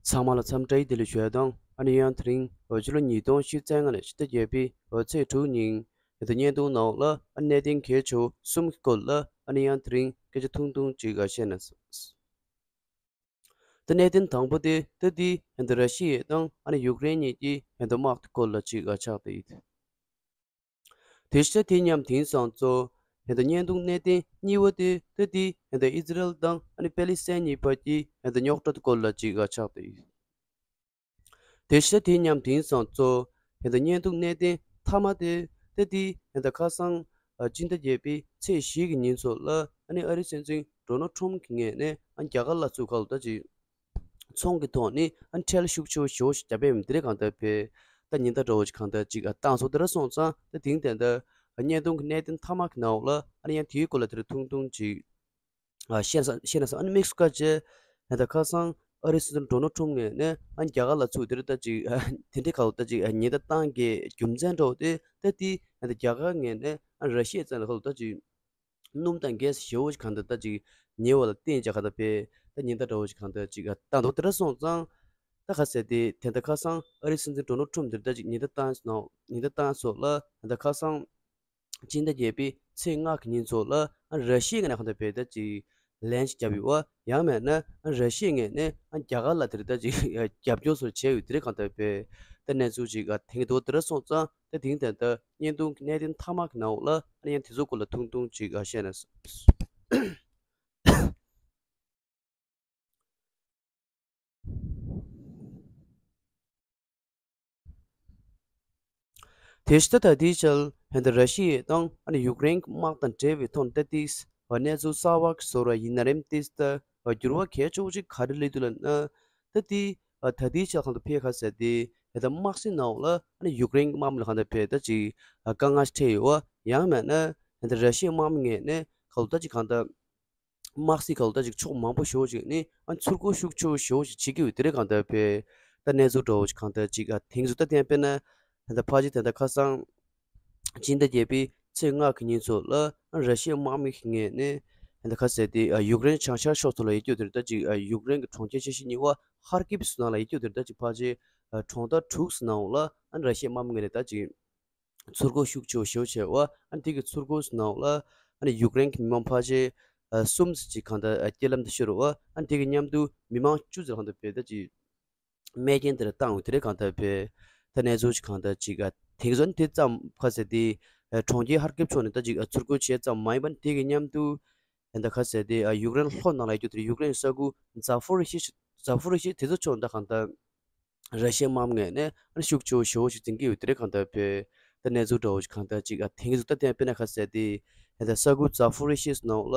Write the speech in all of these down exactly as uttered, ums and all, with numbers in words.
ཚང་མ་ལ་འཚམས་འདྲི་བདེ་ལེགས་ཞུ་ཡ་དང་། ཨ་ནི་ཡང་དེ་རིང་འོ་ཕྱི་ལོ་ཉིས་སྟོང་ཉི་ཤུ་རྩ་ལྔ་ལོའི་ཕྱི་ཟླ་བརྒྱད་པའི་འོ་ཚེས་དྲུག་ཉིན་ཡོད་དོ་བརྙན་ཐུང་ནང་ལ་ཨ་གནད་དོན་གལ་ཆེ་བ་གསུམ་གྱི་སྐོར་ལ་ཨ་ནི་ཡང་དེ་རིང་སྐད་ཆ་ཐུང་ཐུང་ཅིག་བཤད་ན། ད་གནད་དོན་དང་པོ་དེ་ད་དེ་ཧན་ད་ར་ཤི་ཡ་དང་ཨ་ནི་ཡུཀ་རེན་གཉིས་ཀྱི་ཧན་ད་དམག་དེ་སྐོར་ལ་ཅིག་ཆགས་བསྡད་ཡོད། དེ་བཞིན་དེ་མཉམ་དེང་སང་ཚོ་ཧན་ད་བརྙན་ཐུང་གནད་དོན་གཉིས་པ་དེ་ད་དེ་ཧན་ད་ཨི་ཛི་རལ་དང་ཨ་ནི་པེ་ལི་སི་ཐན་གཉིས་བར་གྱི་ཧན་ད་རྙོག་དྲ་དེ་སྐོར་ལ་ཅིག་ཆགས་བསྡད་ཡོད། དེ་བཞིན་དེ་མཉམ་དེང་སང་ཚོ་ཧན་ད་བརྙན་ཐུང་གནད་དོན་མཐའ་མ་དེ་ད་དེ་ཧན་ད་ཁ་སང་ཨ་སྤྱི་ཟླ་བརྒྱད་པའི་ཚེས་བཞི་གི་ཉིན་ཚོ་ལ་ཨ་ནི་ཨ་རིའི་སྲིད་འཛིན་ཌོ་ནལ་ཊམ་གྱི་ངོས་ནས་ཨ་རྒྱ་གར་ལ་ཚུར་ཁ་ལོ་ད་ཅིག་ཚོང་གི་ཐོག་ནས་ཨ་ཁྲལ་ཤུགས་ཆེ་བོ་ཞེ་པོ་ཞིག་བརྒྱབ་པའི་འདི་རེད། གང་ལྟར་བས་ད་ཉེན་བརྡ་འདྲ་བོ་ཞིག་གང་ལྟར་ཅིག་ཨ་བཏང་སོང་། དེ་འདྲ་སོང་ཙང་ད་དེང་དེ་འདྲ་བརྙན་ཐུང་གི་གནད་དོན་མཐའ་མ་གི་ནང་ལ་ཨ་ནི་ཡང་དེའི་སྐོར་ལ་དེ་རིང་ཐུང་ཐུང་ཅིག་ཨ་བཤད་ན་བཤད་ན་བསམ། ཨ་ནི་དམིགས་སུ་བཀར་བྱས་ད་ཁ་སང་ཨ་རིའི་སྲིད་འཛིན་ཌོ་ནལ་ཊམ་ངོས་ནས་ཨ་རྒྱ་གར་ལ་ཚུར་དེ་རིང་ད་ཅིག་ཨ་དེ་འདྲའི་ཁ་ལོ་ད་ཅིག་ཨ་ཉེན་བརྡ་བཏང་གི་རྒྱུ་མཚན་འདྲ་བོ་དེ་ད་དེ་ད་རྒྱ་གར་ངོས་ནས་ཨ་ར་ཤི་ཡའི་རྩ་ནས་ཁ་ལོ་ད་ཅིག་སྣུམ་དང་གྷེ་སི་ཞེ་པོ་ཞིག་གང་ལྟར་ད་ཅིག་ཉེ་བ་ལ་བརྟེན་བྱས་གང་ལྟར་བས་ད་ཉེན་བརྡ་འདྲ་བོ་ཞིག་གང་ལྟར་ཅིག་བཏང་འདུག་དེ་འདྲ་སོང་ཙང་ད་ག་ཟེར་ཏེ་དེ་འདྲ་ཁ་སང་ཨ་རིའི་སྲིད་འཛིན་ཌོ་ནལ་ཊམ་དེ་འདྲ་ཅིག་ཉེན་བརྡ་བཏང་སོང་། ཉེན་བརྡ་བཏང་སོང་ལ་དེ་འདྲ་ཁ་སང་སྤྱི་ཟླ་བརྒྱད་པའི་ཚེས་ལྔ་གི་ཉིན་ཚོ་ལ་ཨ་ར་ཤི་ཡའི་ངོས་ནས་གང་ལྟར་བས་ད་ཅིག་ལན་ཞིག་བརྒྱབ་ཡོད་པ། ཡང་མིན་ན་ཨ་ར་ཤི་ཡའི་ངོས་ནས་ཨ་རྒྱ་གར་ལ་དེ་རིང་ད་ཅིག་རྒྱབ་སྐྱོར་སོགས་བྱས་ཡོད་དེ་རིང་གང་ལྟར་བས་ད་གནས་ཚུལ་ཅིག་ཨ་དེང་གི་འདུག་དེ་འདྲ་སོང་ཙང་ད་དེང་དེ་ལྟར་བརྙན་ཐུང་གི་གནད་དོན་མཐའ་མ་གི་ནང་ལ་ཨ་ནི་ཡང་དེ་ཚོའི་སྐོར་ལ་ཐུང་ཐུང་ཅིག་ཨ་བཤད་ན། དེ་བཞིན་ད་ལྟའི་ཆར་ཧན་ད་ར་ཤི་ཡ་དང་ཨ་ནི་ཡུཀ་རེན་གྱི་དམག་དང་འབྲེལ་བའི་ཐོག་ནས་ད་ཏིས་གནས་ཚུལ་གསར་བ་ཞིག་བཟོ་ར་ཡིན་ན་རེམ། ཏིས་ད་འགྱུར་བ་གལ་ཆེ་བོ་ཅིག་ག་རེ་སླེབས་འདུག་ལབ་ན། ད་ཏི་ད་ལྟའི་ཆར་གང་ལྟར་ཕེ་ཁ་ཟེར་ཏེ་ཧན་ད་དམག་སྲིད་ནང་ལ་ཨ་ནི་ཡུཀ་རེན་གྱི་དམག་མི་ལ་གང་ལྟར་ཕེ་ད་ཅིག་དཀའ་ངལ་ཞིག་འཕྲད་ཡོད་པ། ཡང་མིན་ན་ཧན་ད་ར་ཤི་ཡའི་དམག་མི་ངོས་ནས་གང་ལྟར་ད་ཅིག་གང་ལྟར། དམག་སྲིད་ཁག་ལ་ད་ཅིག་ཕྱོགས་མང་པོ་ཞེ་པོ་ཅིག་ནས་ཨ་ཚུར་རྒོལ་ཤུགས་ཆེ་བོ་ཞེ་པོ་ཅིག་བྱེད་ཀྱི་ཡོད་དེ་རེད། གང་ལྟར་བས་ད་གནས་ཚུལ་འདྲ་བོ་ཅིག་གང་ལྟར་ཅིག་ཨ་དེང་དུས་ད་ལྟ་དཔེར་ན་ད་ལྟ་ཕལ་ཆེར་ད་ལྟ་ཁ་སང་སྤྱི་ཟླ་བརྒྱད་པའི་ཚེས་ལྔ་གི་ཉིན་ཚོ་ལ་ཨ་ར་ཤི་ཡའི་དམག་མི་ཞིག་ངོས་ནས་ད་ལྟ་ག་ཟེར་ཏེ་ཨ་ཡུཀ་རེན་བྱང་ཤར་ཕྱོགས་ཚོ་ལ་ཡོད་རྒྱུ་དེ་རེད། ད་ཅིག་ཨ་ཡུཀ་རེན་གྱི་གྲོང་ཁྱེར་ཆེ་ཤོས་གཉིས་པ་ཧར་ཀིབ་སི་ནང་ལ་ཡོད་རྒྱུ་དེ་རེད། ད་ཅིག་ཕལ་ཆེར་ཨ་གྲོང་རྡལ་དྲུག་སི་ནང་ལ་ཨ་ར་ཤི་ཡའི་དམག་མི་ངོས་ནས་ད་ཅིག་ཚུར་རྒོལ་ཤུགས་ཆེ་བོ་ཞེ་པོ་བྱས་པ། ཨ་ནི་དེ་གི་ཚུར་རྒོལ་ནང་ལ་ཨ་ནི་ཡུཀ་རེན་གྱི་མི་མང་ཕལ་ཆེར་ཨ་གསུམ་ཙམ་ཅིག་གང་ལྟར་ཨ་རྐྱེན་ལམ་དུ་ཤོར་བ། ཨ་ནི་དེ་གི་མཉམ་དུ་མི་མང་བཅུ་ཙམ་གང་ལྟར་བས་ད་ཅིག་རྨས་སྐྱོན་དེ་འདྲ་བཏང་ཡོད་དེ་རེད། གང་ལྟར་བས་ད་གནས་ཚུལ་ཅིག་གང་ལྟར་ཅིག་ཨ་དེང་སང་དེ་ཙམ་ཁ་ཟེར་ཏེ་ཨ་གྲོང་ཁྱེར་ཧར་ཀིབ་ཕྱོགས་ནས་ད་ཅིག་ཨ་ཚུར་རྒོལ་བྱས་ཙམ་མ་ཡིན་པ། ཨ་ནི་དེ་གི་མཉམ་དུ་ད་ལྟ་ཁ་ཟེར་ཏེ་ཨ་ཡུཀ་རེན་ལྷོ་ནང་ལ་ཡོད་རྒྱུ་དེ་རེད། ཡུཀ་རེན་ས་ཁུལ་ཛ་ཕོ་རི་ཤི་ཛ་ཕོ་རི་ཤི་དེ་ཚོ་ཕྱོགས་ནས་ད་གང་ལྟར། ར་ཤི་ཡའི་དམག་མི་ངོས་ནས་ཨ་ནི་ཤུགས་ཆེ་བོ་ཞེ་པོ་ཞིག་འཛིན་གྱི་ཡོད་དེ་རེད། གང་ལྟར་བས་ད་གནས་ཚུལ་འདྲ་བོ་ཞིག་གང་ལྟར་ཅིག་ཨ་དེང་གི་ཟུག་ད་བསྟན་དཔེར་ན་ཁ་ཟེར་ཏེ་ད་ས་ཁུལ་ཛ་ཕོ་རི་ཤི་ནང་ལ་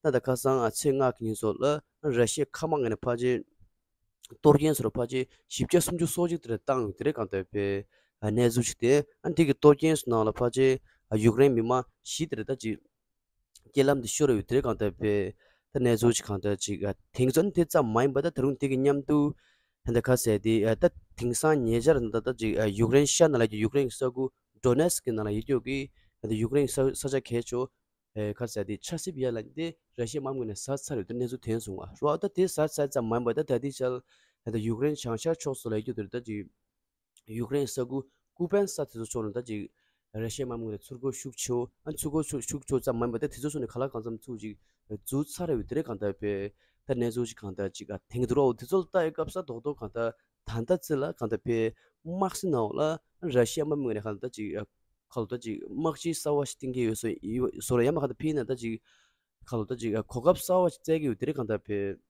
ད་ད་ཁ་སང་ཨ་ཚེས་ལྔ་གི་ཉིན་ཚོ་ལ་ཨ་ར་ཤི་ཡའི་མཁའ་དམག་ངོས་ནས་ཕལ་ཆེར་གཏོར་སྐྱོན་ཟེར་བ་ཕལ་ཆེར་བཞི་བརྒྱ་སུམ་ཅུ་སོ་གཅིག་དེ་འདྲ་བཏང་ཡོད་དེ་རེད། གང་ལྟར་བས་ཨ་གནས་ཚུལ་ཞིག་དེ་ཨ་འདི་གི་གཏོར་སྐྱོན་ནང་ལ་ཕལ་ཆེར་ཨ་ཡུཀ་རེན་མི་མང་བཞི་དེ་འདྲ་ད་ཅིག་རྐྱེན་ལམ་དུ་ཤོར་ཡོད་དེ་རེད། གང་ལྟར་བས་ད་གནས་ཚུལ་ཅིག་གང་ལྟར་ཅིག་ཨ་དེང་སང་དེ་ཙམ་མ་ཡིན་པ། ད་ད་རུང་དེ་གི་མཉམ་དུ་ད་ལྟ་ཁ་ཟེར་ཏེ་ཨ་ད་དེང་སང་ཉེ་ཆར་ད་ད་ཅིག་ཨ་ཡུཀ་རེན་ཤར་ནང་ལ་ཡོད་རྒྱུ་ཡུཀ་རེན་ས་ཁུལ་ཌོ་ནེ་སི་ཀི་ནང་ལ་ཡོད་རྒྱུ་གི་ད་ཡུཀ་རེན་ས་ས་ཆ་གལ་ཆེ་ཨ་ཁ་ཟེར་ཏེ་ཆ་སི་བི་ཡ་ལ་དེ་ར་ཤི་ཡའི་དམག་མི་ནས་ཟ་ཚར་ཡོད་དེ་གནས་ཚུལ་ཐོན་སོང་བ་རེད། ད་དེ་ཟ་ཚར་ཙམ་མ་ཡིན་པ། ད་ད་ལྟའི་ཆར་ད་ཡུཀ་རེན་བྱང་ཤར་ཕྱོགས་སུ་ལ་ཡོད་རྒྱུ་དེ་ད་ཅིག་ཡུཀ་རེན་ས་ཁུལ་ཀུ་པན་ས་དེ་ཚོ་ཕྱོགས་ནས་ད་ཅིག་ར་ཤི་ཡའི་དམག་མི་ངོས་ནས་ཚུར་རྒོལ་ཤུགས་ཆེ་ཨ་ཚུར་རྒོལ་ཤུགས་ཤུགས་ཆེ་ཙམ་མ་ཡིན་པ། ད་དེ་ཚོ་ཕྱོགས་ནས་ག་ལ་གང་འཚམ་ཚུར་ཅིག་འཛུལ་ཚར་ཡོད་དེ་རེད། གང་ལྟར་བས་ད་གནས་ཚུལ་ཅིག་གང་ལྟར་ཅིག་ཨ་དེང་དུ་རོགས་དེ་ཚོ་ལ་ལྟ་ཡི་སྐབས་ས་རྡོག་རྡོག་གང་ལྟར་ད་ལྟ་ཚེ་ལ་གང་ལྟར་བས་དམག་སྲིད་ནང་ལ་ར་ཤི་ཡའི་དམག་མི་ངོས་ནས་གང་ལྟར་ཅིག་ཨ་ག་ལ་ད་ཅིག་དམག་སྤྱི་གསར་བ་ཞིག་བཏིང་གི་ཡོད་སོ་ཡོད་སོ་ར་ཡ་མ་གང་ལྟར་ཕིན་ན་ད་ཅིག་གང་ལ་ད་ཅིག་གོ་སྐབས་གསར་བ་ཞིག་བཙལ་གྱི་ཡོད་དེ་རེད། གང་ལྟར་བས་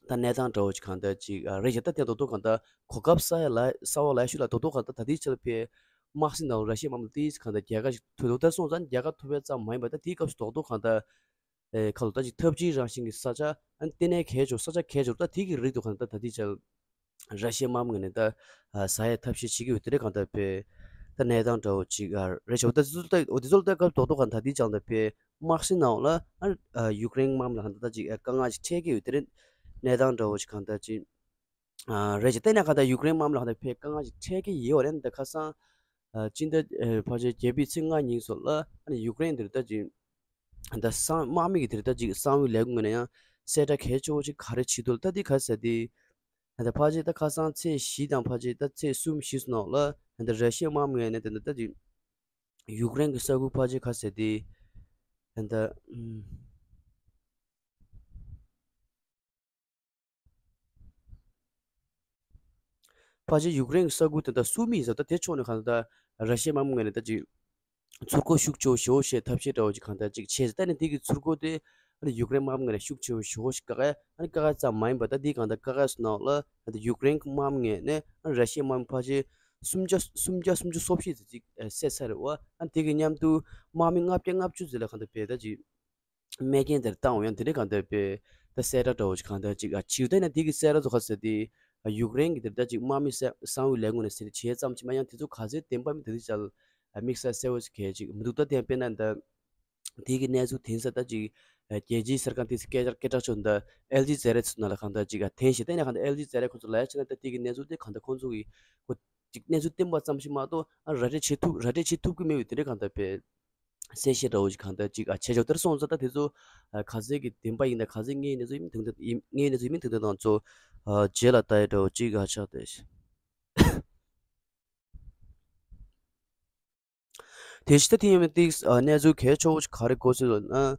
ད་གནས་སྟངས་འདྲ་བོ་ཅིག་གང་ལྟར་ཅིག་རེད་ཤག་ད་དེ་རྡོག་རྡོག་གང་ལྟར་གོ་སྐབས་གསར་ཡ་ལ་གསར་བ་ལ་ཤུ་ལ་རྡོག་རྡོག་གང་ལྟར་ད་ལྟའི་ཆར་བས་དམག་སྲིད་ནང་ར་ཤི་ཡའི་དམག་མི་ཏིས་གང་ལྟར་རྒྱལ་ཁ་ཞིག་ཐོབ་འདུག་ད་སོང་ཙང་རྒྱལ་ཁ་ཐོབ་པའི་ཙམ་མ་ཡིན་པ། ད་དེའི་སྐབས་སུ་རྡོག་རྡོག་གང་ལྟར་ཨེ་གང་ལ་ད་ཅིག་འཐབ་ཇུས་རང་བཞིན་གྱི་ས་ཆ་ཨ་ནི་ལྟེ་གནས་གལ་ཆེ་ས་ཆ་གལ་ཆེ་ད་དེ་གི་རིགས་དུ་གང་ལྟར་ད་ལྟའི་ཆར། ར་ཤི་ཡའི་དམག་མི་ངོས་ནས་ད་ཟ་ཡའི་ཐབས་ཤེས་བྱེད་ཀྱི་ཡོད་དེ་རེད། གང་ལྟར་བས་ད་གནས་སྟངས་འདྲ་བོ་ཅིག་རེད་ཤག་འོ་ད་དེ་ཚོ་ལྟ་འོ་དེ་ཚོ་ལྟ་སྐབས་རྡོག་རྡོག་གང་ད་དེ་ཅང་ལྟ་བས་དམག་སྲིད་ནང་ལ་ཨ་ཡུཀ་རེན་དམག་མི་ལ་གང་ད་ད་ཅིག་དཀའ་ངལ་ཅིག་འཕྲད་ཀྱི་ཡོད་དེ་རེད། གནས་སྟངས་འདྲ་བོ་ཅིག་གང་ད་ཅིག་རེད་ཅིག་བལྟས་ན་གང་ད་ཡུཀ་རེན་དམག་མི་ལ་གང་ད་བས་དཀའ་ངལ་ཅིག་འཕྲད་ཀྱི་ཡོད་རེད། ད་ཁ་སང་སྤྱི་ཟླ་ཕལ་ཆེར་བརྒྱད་པའི་ཚེས་ལྔ་ཉིན་སོགས་ལ་ཨ་ནི་ཡུཀ་རེན་དེར་ད་ཅིག་ད་གསང་དམག་མི་གི་དེར་ད་ཅིག་གསང་བའི་ལས་ཁུངས་ངོས་ནས་ཡང་གསལ་བསྒྲགས་གལ་ཆེ་བོ་ཅིག་ག་རེ་བྱེད་འདུག་ད་འདི་ག་ཟེར་ཏེ། ད་ལྟ་ཕལ་ཆེར་ད་ཁ་སང་ཚེས་བཞི་དང་ཕལ་ཆེར་ད་ཚེས་གསུམ་བཞི་ཙམ་ནང་ལ་ད་ལྟ་ར་ཤི་ཡའི་དམག་མི་ངོས་ནས་ད་ལྟ་ད་ཅིག་ཡུཀ་རེན་གྱི་ས་ཁུལ་ཕལ་ཆེར་ག་ཟེར་དེ་ད་ལྟ་ཕལ་ཆེར་ཡུཀ་རེན་གྱི་ས་ཁུལ་དེ་དག་སུ་མི་ཡིན་ཟེར་ད་དེ་ཕྱོགས་ནས་གང་ལྟར་ར་ཤི་ཡའི་དམག་མི་ངོས་ནས་ད་ཅིག་ཚུར་རྒོལ་ཤུགས་ཆེ་བོ་ཞེ་བོ་བྱེད་ཐབས་ཤེས་འདྲ་བོ་ཅིག་གང་ལྟར་ཅིག་བྱས་ཟེར། ད་ནི་དེ་གི་ཚུར་རྒོལ་དེ་ཨ་ནི་ཡུཀ་རེན་དམག་མི་ངོས་ནས་ཤུགས་ཆེ་བོ་ཞེ་བོ་ཞིག་བཀག་ཡ། ཨ་ནི་བཀག་ཡ་ཙམ་མ་ཡིན་པར་ད་དེ་གང་ལྟར་བཀག་ཡ་སོ་ནང་ལ་ཨ་ནི་ཡུཀ་རེན་གྱི་དམག་མི་ངོས་ནས་ཨ་ནི་ར་ཤི་ཡའི་དམག་མི་ཕལ་ཆེར་སུམ་བརྒྱ་སུམ་བརྒྱ་སུམ་ཅུ་སོ་བཞི་ཙམ་ཅིག་བསད་ཚར་རེད་བ། ཨ་ནི་དེ་གི་མཉམ་དུ་དམག་མི་ལྔ་བརྒྱ་ལྔ་བཅུ་ཙམ་ལ་གང་ལྟར་བས་ད་ཅིག་རྨས་སྐྱོན་དེར་བཏང་བ་ཡང་དེ་འདྲའི་གང་ལྟར་པའི་ད་གསལ་བསྒྲགས་འདྲ་བོ་ཞིག་གང་ལྟར་ཅིག་ཨ་ཕྱིར་བལྟས་ན་དེ་གི་གསལ་བསྒྲགས་ཚོ་ག་ཟེར་དེ་ཡུཀ་རེན་གྱི་དེར་ད་ཅིག་དམག་མི་གསང་གསང་བའི་ལས་ཁུངས་ནས་ཟེར་བྱས་ཙམ་ཅིག་མ་ཡང་དེ་ཚོ་ག་ཚོད་བདེན་པ་མིན་དེ་ཚོ་ཅག་དམིགས་བསལ་གསལ་བོ་ཞིག་གལ་ཅིག་མི་འདུག་ད་དེ་ཡང་དཔེར་ན་ད་དེ་གི་གནས་ཚུལ་དེང་སང་ད་ཅིག་རྒྱལ་སྤྱིའི་གསར་ཁང་དེ་ཚོ་སྐད་ཆ་སྐད་གྲགས་ཆོད་ད་ཨལ་ཇི་ཛེ་ར་ཚོ་ནང་ལ་གང་ལྟར་ཅིག་ཨ་འཐེན་བྱས་བལྟས་ན་གང་ལྟར་ཨལ་ཇི་ཛེ་ར་ཁོ་ཚོ་ལ་ཡ་བྱས་ན་ད་དེ་གི་གནས་ཚུལ་དེ་གང་ལྟར་ཁོ་ཚོ་གི་ཁོ་ཅིག་གནས་ཚུལ་བསྟན་པ་ཙམ་ཞིག་མ་གཏོགས་ཨ་ར་སྤྲོད་བྱེད་ཐུབ་ར་སྤྲོད་བྱེད་ཐུབ་ཀྱི་མེད་པའི་དེ་འདྲའི་གང་ལྟར་པའི་གསལ་བཤད་འདྲ་བོ་ཞིག་གང་ལྟར་ཅིག་ཨ་བྱས་ཆོག་དེར་སོང་ཙང་ད་དེ་ཚོ་ཨ་ག་ཚད་ཀྱི་བདེན་པ་ཡིན་ན་ག་ཚད་ངའི་གནས་ཚུལ་ཡིན་དེང་དུ་ཡིན་ངའི་གནས་ཚུལ་ཡིན་དེང་དུ་དང་ཚོ་ཨ་རྗེས་ལ་ལྟ་ཡ་འདྲ་བོ་ཅིག་ཨ་ཆགས་ཏེ། དེ་བཞིན་ད་དེ་ཡིན་མིན་ཏིག་ཨ་གནས་ཚུལ་གལ་ཆེ་བོ་ཞིག་ག་རེ་གོ་སྲིད་ལ་ན།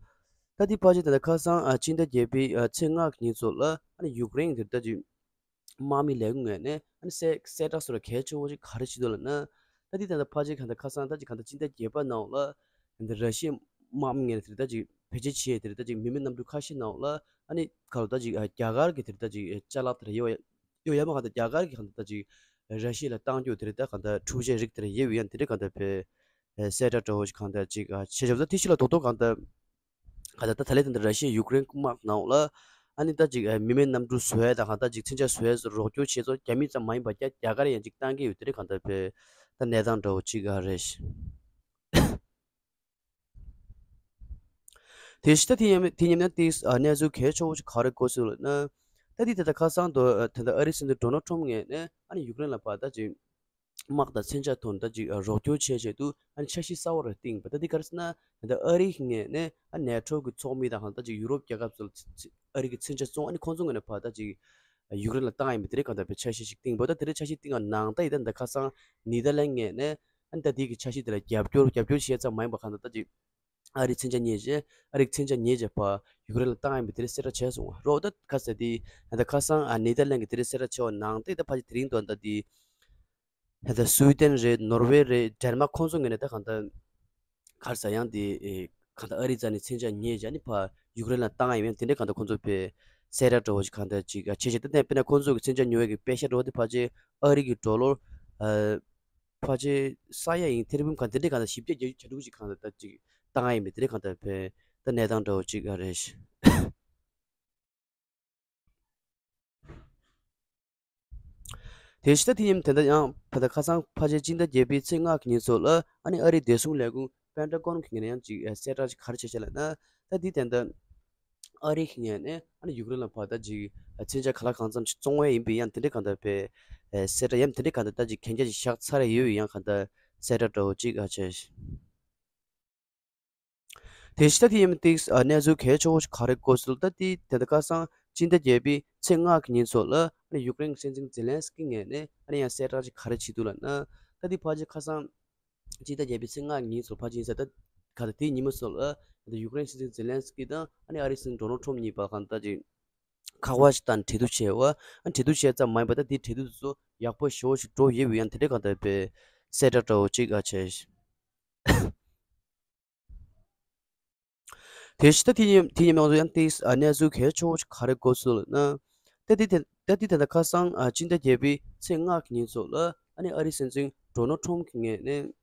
ད་དེ་ཕལ་ཆེར་ད་ལྟ་ཁ་སང་ཨ་སྤྱི་ཟླ་བརྒྱད་པའི་ཨ་ཚེས་ལྔ་གི་ཉིན་ཚོ་ལ་ཨ་ནི་ཡུཀ་རེན་དེར་ད་ཅིག་དམག་མི་ལས་ཁུངས་ངོས་ནས་ཨ་ནི་གསལ་གསལ་བསྒྲགས་སོགས་ལ་གལ་ཆེ་བོ་ཞིག་ག་རེ་བྱེད་འདུག་ལབ་ན། ད་འདི་ད་ལྟ་ཕལ་ཆེར་གང་ལྟར་ཁ་སང་ད་ཅིག་གང་ལྟར་སྤྱི་ཟླ་བརྒྱད་པ་ནང་ལ་ད་ར་ཤི་ཡའི་དམག་མི་ངོས་ནས་དེ་ད་ཅིག་བེད་སྤྱོད་བྱས་དེ་ད་ཅིག་མི་མེད་གནམ་གྲུ་ཁ་ཤས་ནང་ལ་ཨ་ནི་ག་ལ་ད་ཅིག་རྒྱ་གར་གྱི་དེ་ད་ཅིག་ཅ་ལག་དེ་ཡོད་ཡོད་ཡ་མ་གང་ལྟར་རྒྱ་གར་གྱི་གང་ལྟར་ད་ཅིག་ར་ཤི་ཡ་ལ་བཏང་རྒྱུ་དེ་ད་གང་ལྟར་འཕྲུལ་ཆས་རིགས་དེ་ཡོད་ཡ་དེ་གང་ལྟར་བེད་གསལ་བསྒྲགས་འདྲ་བོ་ཞིག་གང་ལྟར་ཅིག་ཨ་བྱས་ཆོག་ད་དེ་ཕྱི་ལ་རྡོག་རྡོག་གང་ལྟར་གང་ལྟར་ད་ད་ལན་ད་ལྟ་ར་ཤི་ཡ་ཡུཀ་རེན་དམག་ནང་ལ་ཨ་ནི་ད་ཅིག་ཨ་མི་མེད་གནམ་གྲུ་བཟོ་ཡ་དང་གང་ལྟར་ཅིག་མཚོན་ཆ་བཟོ་ཡ་རོགས་སྐྱོར་བྱེད་ཚོ་རྒྱ་མི་ཙམ་མ་ཡིན་པ་རྒྱ་རྒྱ་གར་ཡང་ཅིག་བཏང་གི་ཡོད་དེ་རེད་གང་ལྟར་བས་ད་གནས་སྟངས་འདྲ་བོ་ཅིག་ཨ་རེད། དེ་བཞིན་ད་དེ་ཡིན་དེ་ཡིན་ན་དེ་ཨ་གནས་ཚུལ་གལ་ཆེ་བོ་ཅིག་ག་རེ་གོ་སྲིད་ལབ་ན། ད་དེ་ད་ལྟ་ཁ་སང་དུ་ད་ལྟ་ཨ་རིའི་སྲིད་འཛིན་ཌོ་ནལ་ཊམ་ངོས་ནས་ཨ་ནི་ཡུཀ་རེན་ལ་ཕར་ད་ཅིག་དམག་དང་མཚོན་ཆ་ཐོག་ནས་ད་ཅིག་རོགས་སྐྱོར་བྱེད་ཆེད་དུ་ཨ་ནི་འཆར་གཞི་གསར་བ་རེ་བཏིང་པ། ད་འདི་ག་རེ་ཟེར་ན་ད་ཨ་རིའི་ངོས་ནས་ཨ་ནེ་ཊོ་གི་ཚོགས་མི་དང་ད་ཅིག་ཡུ་རོབ་རྒྱལ་ཁབ་ཚོ་ལ་ཨ་རི་གི་མཚོན་ཆ་བཙོང་ཨ་ནི་ཁོང་ཚོ་ངོས་ནས་ཕར་ད་ཅིག་ཡུཀ་རེན་ལ་བཏང་ཡིན་པའི་དེ་རིང་གང་ལྟར་བའི་འཆར་གཞི་ཞིག་བཏིང་པ། ད་དེ་རིང་འཆར་གཞི་བཏིང་བ་ནང་ད་ཡི་ད་འདི་ཁ་སང་ནེ་དར་ལན་ངོས་ནས་ཨ་ནི་ད་འདི་གི་འཆར་གཞི་དེ་ལ་རྒྱབ་སྐྱོར་རྒྱབ་སྐྱོར་བྱེད་ཙམ་མ་ཡིན་པ་གང་ལྟར་ད་ཅིག་ཨ་རིའི་མཚོན་ཆ་ཉོས་རྗེས་ཨ་རིའི་མཚོན་ཆ་ཉོས་རྗེས་ཕར་ཡུཀ་རེན་ལ་བཏང་ཡིན་པའི་དེ་རིང་གསལ་བསྒྲགས་བྱས་སོང་བ་རོགས། ད་ག་ཟེར་དེ་ད་ཁ་སང་ཨ་ནེ་དར་ལན་གི་དེ་རིང་གསལ་བསྒྲགས་བྱས་པ་ནང་ད་ཡི་ད་ཕལ་ཆེར་དེ་རིང་དོན་དག་དེ། ད་སུའི་ཏན་རེད། ནོར་ཝེ་རེད། ཌེན་མཱག་ཁོང་ཚོ་ངོས་ནས་ད་གང་ལྟར་ག་རེ་ཟེར་ཡང་དེ་ཨེ་གང་ལྟར་ཨ་རི་རྩ་ནས་མཚོན་ཆ་ཉོས་བྱས་ནི་ཕར་ཡུཀ་རེན་ལ་བཏང་ཡ་ཡིན་དེ་འདྲའི་གང་ལྟར་ཁོང་ཚོ་དཔེ་གསལ་བསྒྲགས་འདྲ་བོ་ཞིག་གང་ལྟར་ཅིག་བྱས་བྱས་ད་ལྟ་དཔེར་ན་ཁོང་ཚོ་གི་མཚོན་ཆ་ཉོ་བའི་གི་པེ་ཤ་འདྲ་བོ་དེ་ཕལ་ཆེར་ཨ་རི་གི་ཌོ་ལར་ཨ་ཕལ་ཆེར་ས་ཡ་ཡིན་ཐེར་འབུམ་གང་དེ་འདྲའི་གང་ལྟར་བཞི་བརྒྱ་བརྒྱད་ཅུ་གྱ་དྲུག་ཅིག་གང་ལྟར་ད་ཅིག་བཏང་ཡ་ཡིན་པའི་དེ་འདྲའི་གང་ལྟར་དཔེ་ད་གནས་སྟངས་འདྲ་བོ་ཅིག་ཨ་རེད། དེ་བཞིན་ད་དེ་ཡིན་དེ་འདྲ་ཡང་ད་ལྟ་ཁ་སང་ཕལ་ཆེར་སྤྱི་ཟླ་བརྒྱད་པའི་ཚེས་ལྔ་གི་ཉིན་ཚོ་ལ་ཨ་ནི་ཨ་རིའི་བདེ་སྲུང་ལས་ཁུངས་པེན་ཊ་གོན་གྱི་ངོས་ནས་ཡང་ཅིག་གསལ་བསྒྲགས་ཅིག་ག་རེ་བྱས་བྱས་ལབ་ན། ད་འདི་དེ་འདྲ་ཨ་རི་གི་ངོས་ནས་ཨ་ནི་ཡུཀ་རེན་ལ་ཕར་ད་ཅིག་མཚོན་ཆ་ག་ལ་གང་འཚམ་ཅིག་བཙོང་བས་ཡིན་པའི་ཡང་དེ་འདྲའི་གང་ལྟར་པའི་གསལ་བསྒྲགས་ཡང་དེ་འདྲའི་གང་ལྟར་ད་ཅིག་གན་རྒྱ་ཅིག་བཞག་ཚར་ཡོད་ཡང་གང་ལྟར་གསལ་བསྒྲགས་འདྲ་བོ་ཅིག་ཨ་བྱས། དེ་བཞིན་ད་དེ་ཡིན་ཏིག་གནས་ཚུལ་གལ་ཆེ་བོ་ཞིག་ག་རེ་གོ་སྲིད་ད་དེ་དེ་ད་ཁ་སང་སྤྱི་ཟླ་བརྒྱད་པའི་ཚེས་ལྔ་གི་ཉིན་ཚོ་ལ་ཨ་ནི་ཡུཀ་རེན་གྱི་སྲིད་འཛིན་ཛེ་ལན་སི་ཀི་ངོས་ནས་ཨ་ནི་ཡང་གསལ་བསྒྲགས་ཅིག་ག་རེ་བྱས་འདུག་ལབ་ན། ད་དེ་ཕལ་ཆེར་ཁ་སང་སྤྱི་ཟླ་བརྒྱད་པའི་ཚེས་ལྔ་གི་ཉིན་ཚོ་ཕལ་ཆེར་ཡིན་ས་ད་ག་ད་དེའི་ཉིན་མོ་ཚོ་ལ་ད་ཡུཀ་རེན་གྱི་སྲིད་འཛིན་ཛེ་ལན་སི་ཀི་དང་ཨ་ནི་ཨ་རིའི་སྲིད་འཛིན་ཌོ་ནལ་ཊམ་གཉིས་བར་གང་ད་ཅིག་ཁ་པར་ཞིག་བཏང་གྲོས་བསྡུར་བྱས་པ། ཨ་གྲོས་བསྡུར་བྱས་ཙམ་མ་ཡིན་པ་ད་དེའི་གྲོས་བསྡུར་དེ་ཚོ་ཡག་པོ་ཞེ་པོ་ཞིག་འགྲོ་ཡོད་པའི་ཡང་དེ་འདྲའི་གང་ལྟར་པའི་གསལ་བསྒྲགས་འདྲ་བོ་ཅིག་ཨ་བྱས། དེ་བཞིན་ད་དེ་ཡིན་དེ་ཡིན་མང་ཚོ་ཡང་ཏིག་གནས་ཚུལ་གལ་ཆེ་བོ་ཞིག་ག་རེ་གོ་སོང་ལབ་ན། ད་དེ་དེ་ད་དེ་ད་ལྟ་ཁ་སང་ཨ་སྤྱི་ཟླ་བརྒྱད་པའི་ཚེས་ལྔ་གི་ཉིན་ཚོ་ལ་ཨ་ནི་ཨ་རིའི་སྲིད་འཛིན་ཌོ་ནལ་ཊམ་གྱི་ངོས་ནས་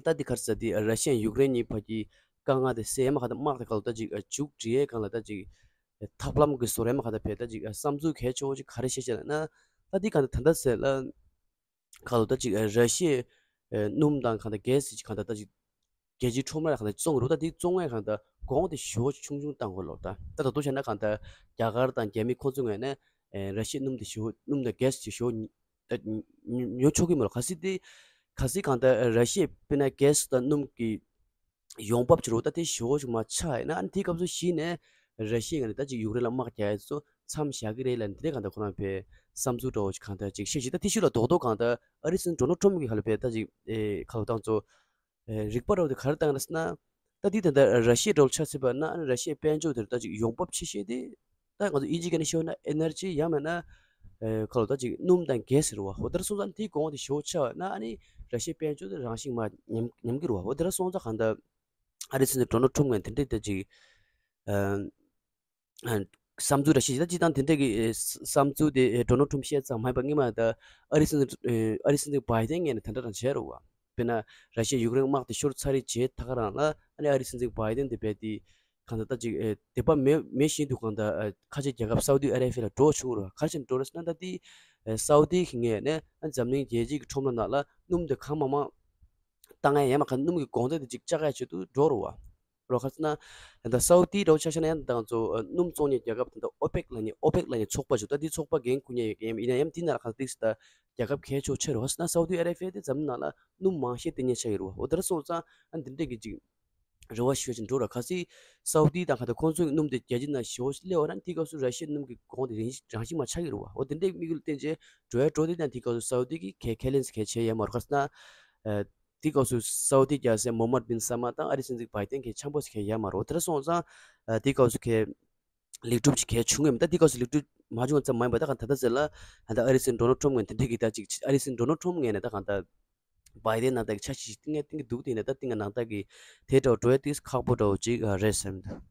ད་དེ་ག་རེ་ཟེར་དེ་ར་ཤི་ཡ་ཡུཀ་རེན་གཉིས་བར་གྱི་དཀའ་ངལ་དེ་སེལ་ཡ་མ་ག་ད་དམག་དེ་ག་ལ་ད་ཅིག་མཇུག་སྒྲིལ་ཡ་གང་ལ་ད་ཅིག་ཐབས་ལམ་གྱི་བཟོ་ར་མ་ག་ད་བས་ད་ཅིག་བསམ་ཚུལ་གལ་ཆེ་བོ་ཅིག་ག་རེ་བཤད་ཤེས་ལབ་ན། ད་དེ་ག་ད་ད་ད་ཟེར་ལ། ཁ་ལོ་ད་ཅིག་ཨ་ར་ཤི་ཡའི་ཨ་སྣུམ་དང་གང་ལྟར་གྷེ་སི་ཅིག་གང་ལྟར་ད་ཅིག་རྒྱལ་སྤྱིའི་ཁྲོམ་ར་གང་ལྟར་བཙོང་རུ་ད་དེ་བཙོང་ཡས་གང་ལྟར་གོང་དེ་ཞེ་པོ་ཆུང་ཆུང་བཏང་དགོས་ལོ། ད་ད་ད་དུང་བྱས་ན་གང་ལྟར་རྒྱ་གར་དང་རྒྱ་མི་ཁོ་ཚོ་ངོས་ནས་ཨ་ར་ཤི་ཡའི་སྣུམ་དེ་ཞེ་པོ་སྣུམ་དང་གྷེ་སི་ཅིག་ཞེ་པོ་ཉོ་ཆོག་གི་མ་རེད། གལ་སྲིད་དེ་གལ་སྲིད་གང་ལྟར་ཨ་ར་ཤི་ཡས་དཔེར་ན་གྷེ་སི་དང་སྣུམ་གྱི་ཡོང་འབབ་བྱེད་རོགས་ད་དེ་ཞེ་པོ་ཅིག་མ་ཆགས་ཡིན་ན་ཨ་ནི་དེའི་སྐབས་སུ་གཞི་ནས་ར་ཤི་ཡ་ངོས་ནས་ད་ཅིག་ཡུཀ་རེན་ལ་དམག་རྒྱག་ཡས་ཚོ་ མཚམས་བཞག་གི་རེད་ལབ་ནས་དེ་འདྲས་གང་ལྟར་ཁོ་རང་བས་བསམ་ཚུལ་འདྲ་བོ་ཅིག་གང་ལྟར་ཅིག་བཤད་ཅིག་ད་ཐེ་ཤུ་ལ་རྡོག་རྡོག་གང་ལྟར་ཨ་རི་སྲིད་འཛིན་ཌོ་ནལ་ཊམ་གྱི་ཧ་ལ་བས་ད་ཅིག་ཨེ་ཁ་ལོ་བཏང་ཚོ། ཨེ་རིག་པ་ར་བོ་དེ་ག་རེ་བཏང་རེད་ཟེར་ན། ད་དེ་ད་ལྟ་ར་ཤི་ཡའི་འགྲོ་ལ་ཆ་ཟེར་བ་ན་ཨ་ནི་ར་ཤི་ཡའི་དཔལ་འབྱོར་དེར་ད་ཅིག་ཡོང་འབབ་ཆེ་ཤོས་དེ། ད་ང་ཚོ་དབྱིན་ཇི་སྐད་ནས་ཤོད་ན་ཨེ་ནར་ཇི་ཡང་མིན་ན། ཨེ་ཁ་ལོ་ད་ཅིག་སྣུམ་དང་གྷེ་སི་ཟེར་བ་འོ་དེར་སོང་ཙང་དེའི་གོང་དེ་ཞོ་ཆ་བ་ན་ཨ་ནི་ར་ཤི་ཡའི་དཔལ་འབྱོར་དེ་རང་བཞིན་མ་ཉམས་ཉམས་ཀྱི་རེད་བ། འོ་དེར་སོང་ཙང་གང་ལྟར་ཨ་རི་སྲིད་འཛིན་ཌོ་ནལ་ཊམ་ངོས་དེ་འདྲས་ད་ཅིག་ཨ། བསམ་ཚུལ་འདྲ་ཞིག་ད་སྤྱིར་བཏང་དེ་འདྲ་གི་ཨེ་བསམ་ཚུལ་དེ་ཨེ་ཌོ་ནལ་ཊམ་བཤད་ཙང་མ་ཡིན་པ་སྔོན་མ་ད་ཨ་རི་སྲིད་འཛིན་ཨེ་ཨ་རི་སྲིད་འཛིན་བྷའི་ཌེན་ངོས་ནས་དེ་འདྲ་རང་བྱས་རེད་བ། དཔེར་ན་ར་ཤི་ཡ་ཡུཀ་རེན་དམག་དེ་ཤོར་ཚར་རེད་བྱས་ད་ག་རང་ལ་ཨ་ནི་ཨ་རི་སྲིད་འཛིན་བྷའི་ཌེན་དེ་བས་དེ་གང་ལྟར་ད་ཅིག་ཨེ་དད་པ་མེད་མེད་བཞིན་དུ་གང་ལྟར་ཨེ་ཁ་ཆེ་རྒྱལ་ཁབ་སའུ་ཏི་ཨ་རེ་བྷི་ཡ་ལ་འགྲོ་བྱུང་རེད་བ། ག་རེ་བྱས་ནས་འགྲོ་རེད་ཟེར་ན་ད་དེ་ཨེ་སའུ་ཏི་གི་ངོས་ནས་ཨ་འཛམ་གླིང་རྒྱལ་སྤྱིའི་གི་ཁྲོམ་ར་ནང་ལ་སྣུམ་དེ་གང་མང་མང་བཏང་ཡ་ཡང་མ་གང་སྣུམ་གི་གོང་ཚད་དེ་ཅིག་བཅག་ཡ་ཆེད་དུ་འགྲོ་རེད་བ། རོ་ཁ་ན། ད་སའུ་ཏི་རོ་ཆ་ཤ་ན་ཡང་དང་ཚོ་སྣུམ་བཙོང་མཁན་རྒྱལ་ཁབ་དེ་འདྲ་ཨོ་པེག་ལབ་མཁན་ཨོ་པེག་ལབ་མཁན་ཚོགས་པ་ཞིག་ད་དེའི་ཚོགས་པ་འགན་འཁུར་མཁན་ཡོད་མཁན་ཡིན་ན་ཡང་དེ་ནང་ལ་གང་ཏིག་སི་ད་རྒྱལ་ཁབ་གལ་ཆེ་ཆེ་རོ་ཁ་ན་སའུ་ཏི་ཨ་རེ་བྷི་ཡ་དེ་འཛམ་གླིང་ནང་ལ་སྣུམ་མང་ཤོས་དེ་ཉེ་ཆ་ཡོད་རོ། འོ་དེ་འདྲ་སོང་ཙང་ཨ་འདི་འདྲས་ཀྱི་ཅིག་རེ་བ་ཞུ་བཞིན་འགྲོ་ར་ཁ་སི་སའུ་ཏི་དང་ག་ད་ཁོང་ཚོའི་སྣུམ་དེ་རྒྱལ་སྤྱི་ནང་ཞེ་པོ་སླེབས་པ་ན་དེའི་སྐབས་སུ་ར་ཤི་ཡའི་སྣུམ་གྱི་གོང་དེ་རང་བཞིན་མ་ཆགས་ཀྱི་རོ། འོ་དེ་འདྲས་དམིགས་ཡུལ་བསྟན་བྱས་འགྲོ་ཡ་འགྲོ་དེ་དང་དེའི་སྐབས་སུ་སའུ་ཏི་གི་གལ་གལ་ལན་གལ་བྱས་ཡོད་མ་རོ་ཁ་ན། དེའི་སྐབས་སུ་སའུ་ཏི་རྒྱལ་སྲས་མོ་ཧམ་མད་བིན་སལ་མ་དང་ཨ་རིའི་སྲིད་འཛིན་བྷའི་ཏན་གྱི་འཆམ་པོ་ཞིག་གས་ཡོད་མ་རེད། དེ་འདྲ་སོང་ཙང་དེའི་སྐབས་སུ་གས་ལེགས་གྲུབ་ཅིག་གས་བྱུང་ཡོད་མེད། ད་དེའི་སྐབས་སུ་ལེགས་གྲུབ་མ་བྱུང་ཙང་མ་ཡིན་པ་ད་གང་ད་ལྟ་ཟེར་ལ་ད་ཨ་རིའི་སྲིད་འཛིན་ཌོ་ནལ་ཊམ་ངོས་དེ་འདྲ་གི་ད་ཅིག་ཨ་རིའི་སྲིད་འཛིན་ཌོ་ནལ་ཊམ་ངོས་ནས་ད་གང་ད་བྷའི་ཏན་ནང་ད་གི་འཆར་གཞི་ཞིག་བཏིང་ཡ་བཏིང་གི་འདུག་དེ་ནས་ད་བཏིང་ཡ་ནང་ད་གི་དེ་འདྲ་འགྲོ་ཡ་ཏིག་ཁག་པོ་འདྲ་བོ་ཅིག་རེད་བསམ་འདུག་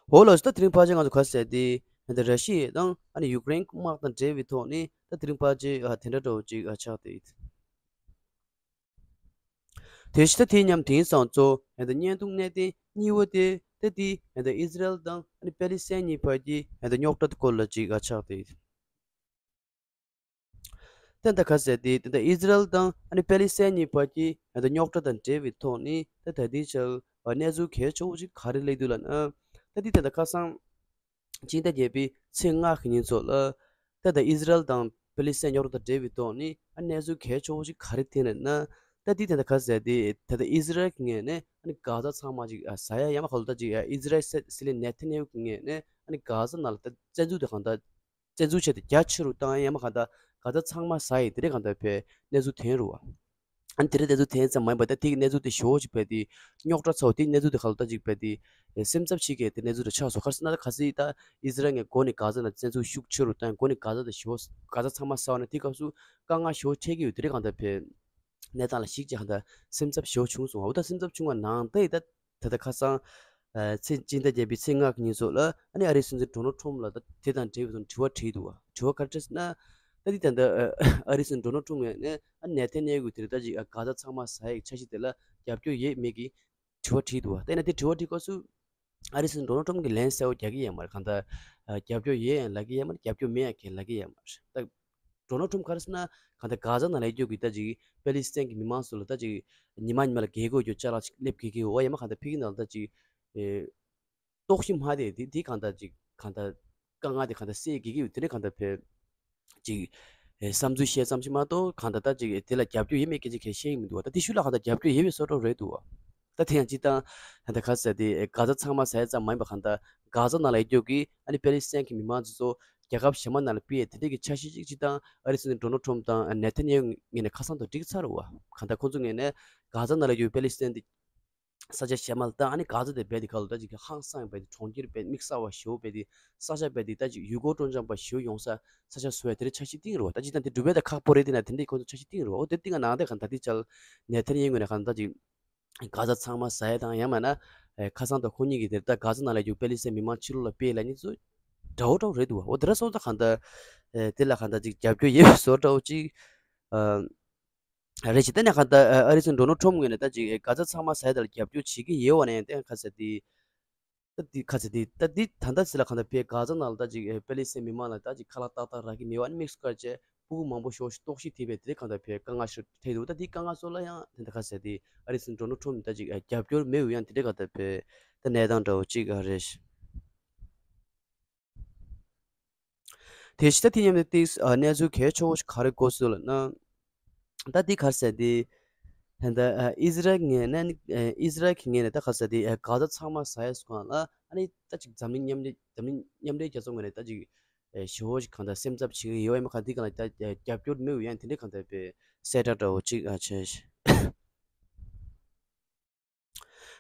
འོ་ལགས་སོ། ད་དེ་རིང་ཕལ་ཆེར་ང་ཚོ་ག་ཟེར་ཏེ་ད་ར་ཤི་ཡ་དང་ཨ་ནི་ཡུཀ་རེན་དམག་དང་འབྲེལ་བའི་ཐོག་ནས་ད་དེ་རིང་ཕལ་ཆེར་ཨ་དེ་འདྲ་འདྲ་བོ་ཅིག་ཨ་ཆགས་ཏེ། དེ་བཞིན་ད་དེ་མཉམ་དེང་སང་གཙོ་ད་བརྙན་ཐུང་གནད་དོན་གཉིས་པ་དེ་ད་དེ་ད་ཨི་ཟི་རལ་དང་ཨ་ནི་པེ་ལི་སི་ཐན་གཉིས་བར་གྱི་ད་རྙོག་དྲ་སྐོར་ལ་ཅིག་ཨ་ཆགས་ཏེ། ད་ད་ག་ཟེར་ཏེ་ད་ཨི་ཟི་རལ་དང་ཨ་ནི་པེ་ལི་སི་ཐན་གཉིས་བར་གྱི་ད་རྙོག་དྲ་དང་འབྲེལ་བའི་ཐོག་ནས་ད་ད་ལྟའི་ཆར་གནས་ཚུལ་གལ་ཆེ་བོ་ཞིག་ག་རེ་སླེབས་འདུག་ལབ་ན། ད་འདི་ད་ད་ཁ་སང་སྤྱི་ཟླ་བརྒྱད་པའི་ཚེས་ལྔ་གི་ཉིན་ཚོ་ལ་ད་ད་ཨི་ཟི་རལ་དང་པེ་ལི་སི་ཐན་རྙོག་དྲ་དང་འབྲེལ་བའི་ཐོག་ནས་ཨ་གནས་ཚུལ་གལ་ཆེ་བོ་ཞིག་ག་རེ་ཐོན་ནས་ན། ད་འདི་ད་ད་ག་ཟེར་ཏེ་ད་ད་ཨི་ཟི་རལ་གྱི་ངོས་ནས་ཨ་ནི་གྷ་ཟ་ཚང་མ་ཅིག་ཨ་ཟ་ཡ་ཡ་མ་ག་ལ་ད་ཅིག་ཨ་ཨི་ཟི་རལ་སྲིད་བློན་ནེ་ཐན་ཡ་ཧུ་གི་ངོས་ནས་ཨ་ནི་གྷ་ཟ་ནང་ལ་ད་བཙན་འཛུལ་དེ་གང་ད། བཙན་འཛུལ་བྱས་ཏེ་རྒྱ་ཆེ་རུ་བཏང་ཡ་མ་གང་ལྟར་གྷ་ཛ་ཚང་མ་ཟ་ཡི་དེ་རེད། གང་ལྟར་བས་གནས་ཚུལ་ཐོན་རུ་བ། ཨ་ནི་དེ་རིང་གནས་ཚུལ་ཐོན་ཙམ་མ་ཡིན་པ་ད་དེ་གི་གནས་ཚུལ་དེ་ཞོ་ཅིག་བས་དེ་རྙོག་དྲ་ཚོ་དེ་གནས་ཚུལ་དེ་ག་ལ་ད་ཅིག་བས་དེ་སེམས་འཚབ་བྱེད་མཁན་དེ་གནས་ཚུལ་རེ་ཆགས་སོང་། ག་རེ་ཟེར་ན་ད་ག་སྲིད་ད་ཨི་ཟི་རལ་ངས་འགོ་ནས་གྷ་ཛ་ན་བཙན་འཛུལ་ཤུགས་ཆེ་རུ་བཏང་འགོ་ནས་གྷ་ཛ་དེ་ཞོ་གྷ་ཛ་ཚང་མ་ཟ་བ་ན་དེ་སྐབས་སུ་དཀའ་ངལ་ཞོ་འཕྲད་ཀྱི་ཡོད་དེ་རེད། གང་ལྟར་བས་གནས་སྟངས་ལ་གཞིགས་ཀྱི་གང་ལྟར་སེམས་འཚབ་ཞོ་བྱུང་སོང་བ། འོ་ད་སེམས་འཚབ་བྱུང་བ་ནང་ད་ཡི་ད། ད་ལྟ་ཁ་སང་ཚེས་སྤྱི་ཟླ་བརྒྱད་པའི་ཚེས་ལྔ་གི་ཉིན་སོགས་ལ་ཨ་ནི་ཨ་རིའི་སྲིད་འཛིན་ཌོ་ནལ་ཊམ་ལ་ད་དེ་དང་འབྲེལ་བའི་དྲི་བ་དྲིས་འདུག་བ། དྲི་བ་ག་རེ་དྲིས་ཟེར་ན། ད་འདི་ད་ལྟ་ཨ་རིའི་སྲིད་འཛིན་ཌོ་ནལ་ཊམ་ངོས་ནས་ཨ་ནི་ནེ་ཐན་ཡ་ཧུ་དེ་རིང་ད་ཅིག་གྷ་ཛ་ཚང་མ་ཟ་ཡའི་འཆར་གཞི་དེ་ལ་རྒྱབ་སྐྱོར་ཡོད་མེད་ཀྱི་དྲི་བ་དྲིས་འདུག་བ། ད་ཡིན་ན་དེ་དྲི་བ་དྲིས་སྐབས་སུ་ཨ་རིའི་སྲིད་འཛིན་ཌོ་ནལ་ཊམ་གྱིས་ལན་གསལ་བོ་རྒྱག་གི་ཡོད་མ་རེད། གང་ལྟར་རྒྱབ་སྐྱོར་ཡོད་ཡང་ལབ་ཀྱི་ཡོད་མ་རེད། རྒྱབ་སྐྱོར་མེད་ཡང་ཁས་ལབ་ཀྱི་ཡོད་མ་རེད། ད་ཌོ་ནལ་ཊམ་ག་རེ་ཟེར་ན་གང་ལྟར་གྷ་ཛ་ནང་ལ་ཡོད་རྒྱུ་གི་ད་ཅིག་པེ་ལི་སི་ཐན་གྱི་མི་མང་ཚོ་ལ་ད་ཅིག་ཉི་མ་ཉི་མ་ལ་རྒས་དགོས་རྒྱུ་ཅ་ལག་ཅིག་སླེབས་དགོས་ཀྱི་ཡོད་ཡ་མ་གང་ལྟར་ཕ་གི་ནང་ལ་ད་ཅིག་ཨེ་ལྟོགས་ཤི་མ་དེ་དེ་དེ་གང་ལྟར་ཅིག་གང་ལྟར་དཀའ་ངལ་དེ་གང་ལྟར་སེལ་དགོས་ཀྱི་ཡོད་དེ་ནས་གང་ལྟར་བས་ཅིག་ཨེ་བསམ་ཚུལ་བཤད་ཙམ་ཞིག་མ་གཏོགས་གང་ལྟར་ད་ཅིག་དེ་ལ་རྒྱབ་སྐྱོར་ཡོད་མེད་སྐད་ཆ་གང་བཤད་ཀྱི་མི་འདུག་བ། ད་དེ་ཤུལ་ལ་གང་ལྟར་རྒྱབ་སྐྱོར་ཡོད་པའི་བཟོ་འདྲ་རེད་འདུག་བ། ད་དེ་ཡང་སྤྱིར་བཏང་ད་ལྟ་ག་ཟེར་དེ་གྷ་ཛ་ཚང་མ་ཟ་ཡ་ཙམ་མ་ཡིན་པ་གང་ལྟར་གྷ་ཛ་ནང་ལ་ཡོད་རྒྱུ་གི་ཨ་ནི་པེ་ལི་སི་ཐན་གྱི་མི་མང་ཚོ་ཚོ་རྒྱལ་ཁབ་གཞན་པ་ནང་ལ་སྤེལ་ཡ་དེ་འདྲས་ཀྱི་འཆར་གཞི་ཅིག་སྤྱིར་བཏང་ཨ་རིའི་སྲིད་འཛིན་ཌོ་ནལ་ཊམ་དང་ནེ་ཐན་ཡ་ཧུ་ངོས་ནས་ཁ་སང་དུ་འགྲིག་ཚར་རེད་བ། གང་ལྟར་ཁོང་ཚོ་ངོས་ནས་གྷ་ཛ་ནང་ལ་ཡོད་པེ་ལི་སི་ཐན་དེ་ས་ཆ་གཞན་མ་ལ་བཏང་ཨ་ནི་གྷ་ཛ་དེ་རྦད་དེ་ག་ལ་ད་ཅིག་ཧང་སང་རྦད་དེ་གྲོང་ཁྱེར་རྦད་དམིགས་བསལ་བ་ཞེ་པོ་རྦད་དེ་ས་ཆ་རྦད་དེ་ད་ཅིག་ཡུལ་སྐོར་སྤྲོ་འཆམ་པ་ཞེ་པོ་ཡོང་ས་ས་ཆ་བཟོ་ཡ་དེ་འདྲས་འཆར་གཞི་བཏིང་རེད་བ། ད་སྤྱིར་བཏང་དེ་འགྲུབ་ཡ་ད་ཁག་པོ་རེད། དེ་ན་དེ་འདྲས་ཁོང་ཚོ་འཆར་གཞི་བཏིང་རེད་བ། འོ་དེ་བཏིང་ང་ནང་དེ་གང་ད་དེ་ཅལ་ནེ་ཐན་ཡ་ཧུ་ངོས་ནས་གང་ད་ཅིག་གྷ་ཛ་ཚང་མ་ཟ་ཡ་དང་ཡང་མིན་ན་ཨེ་ཁ་སང་དང་ཁོ་གཉིས་ཀྱིས་དེར་ད་གྷ་ཛ་ནང་ལ་ཡོད་པེ་ལི་སི་ཐན་མི་མང་ཕྱི་ལོགས་ལ་སྤེལ་ལབ་མཁན་ཚོ་འདྲ་བོ་འདྲ་བོ་རེད་འདུག་བ། འོ་དེ་འདྲ་སོང་ཙང་གང་ལྟར་ཨེ་དེ་ལ་གང་ལྟར་ཅིག་རྒྱབ་སྐྱོར་ཡོད་པའི་བཟོ་འདྲ་བོ་ཅིག་ཨ་རེད་ཅིག་ད་ནས་གང་ལྟར་ཨ་རི་སྲིད་འཛིན་ཌོ་ནལ་ཊམ་ངོས་ནས་ད་ཅིག་ཨེ་གྷ་ཛ་ཚང་མ་ཟ་ཡ་དེ་ལ་རྒྱབ་སྐྱོར་བྱེད་ཀྱི་ཡོད་པ་ནས་ཡང་ད་ག་ཟེར་དེ། ད་འདི་ཁ་ཚེ་འདི་ད་འདི་ད་ལྟ་ཟེར་ལ་གང་ལྟར་བས་གྷ་ཛ་ནང་ལ་ད་ཅིག་ཨེ་པེ་ལི་སི་ཐན་མི་མང་ལ་ད་ཅིག་ཁ་ལག་ཏག་ཏག་རག་གི་མེད་པ་ནི་དམིགས་སུ་བཀར་བྱས་སྤུ་གུ་མང་པོ་ཤོར་ཞིག་ལྟོགས་ཤི་ཐེབས་པའི་དེ་གང་ལྟར་བས་དཀའ་ངལ་ཞིག་འཕྲད་འདུག་ད་འདི་དཀའ་ངལ་སོགས་ལ་ཡང་དེ་འདྲ་ཁ་ཚེ་འདི་ཨ་རི་སྲིད་འཛིན་ཌོ་ནལ་ཊམ་ད་ཅིག་ཨེ་རྒྱབ་སྐྱོར་མེད་འོས་ཡང་དེ་འདྲ་གང་ལྟར་བས་ད་གནས་སྟངས་འདྲ་བོ་ཅིག་ཨ་རེད། དེ་ཕྱི་ད་དེ་མཉམ་དུ་ཏིག་ཨ་གནས་ཚུལ་གལ་ཆེ་བོ་ཞིག་ག་རེ་གོ་སོང་ལབ་ན། ད་འདི་ག་རེ་ཟེར་འདི། ད་ལྟ་ཨ་ཨི་ཟི་རལ་ངོས་ནས་ནི་ཨ་ཨི་ཟི་རལ་གྱི་ངོས་ནས་ད་ག་ཟེར་དེ་ཨ་གྷ་ཛ་ཚང་མ་ཟ་ཡ་སོང་ལ། ཨ་ནི་ད་ཅིག་འཛམ་གླིང་མཉམ་འབྲེལ་འཛམ་གླིང་མཉམ་འབྲེལ་རྒྱལ་ཚོགས་ངོས་ནས་ད་ཅིག་ཨ་ཞེ་པོ་ཅིག་གང་ལྟར་སེམས་འཚབ་བྱེད་ཀྱི་ཡོད་ཡ་མ་ག་འདི་ག་ལ་ད་ཨ་རྒྱབ་སྐྱོར་མེད་ཡ་དེ་འདྲའི་གང་ལྟར་པའི་གསལ་བསྒྲགས་འདྲ་བོ་ཅིག་ཨ་བྱས།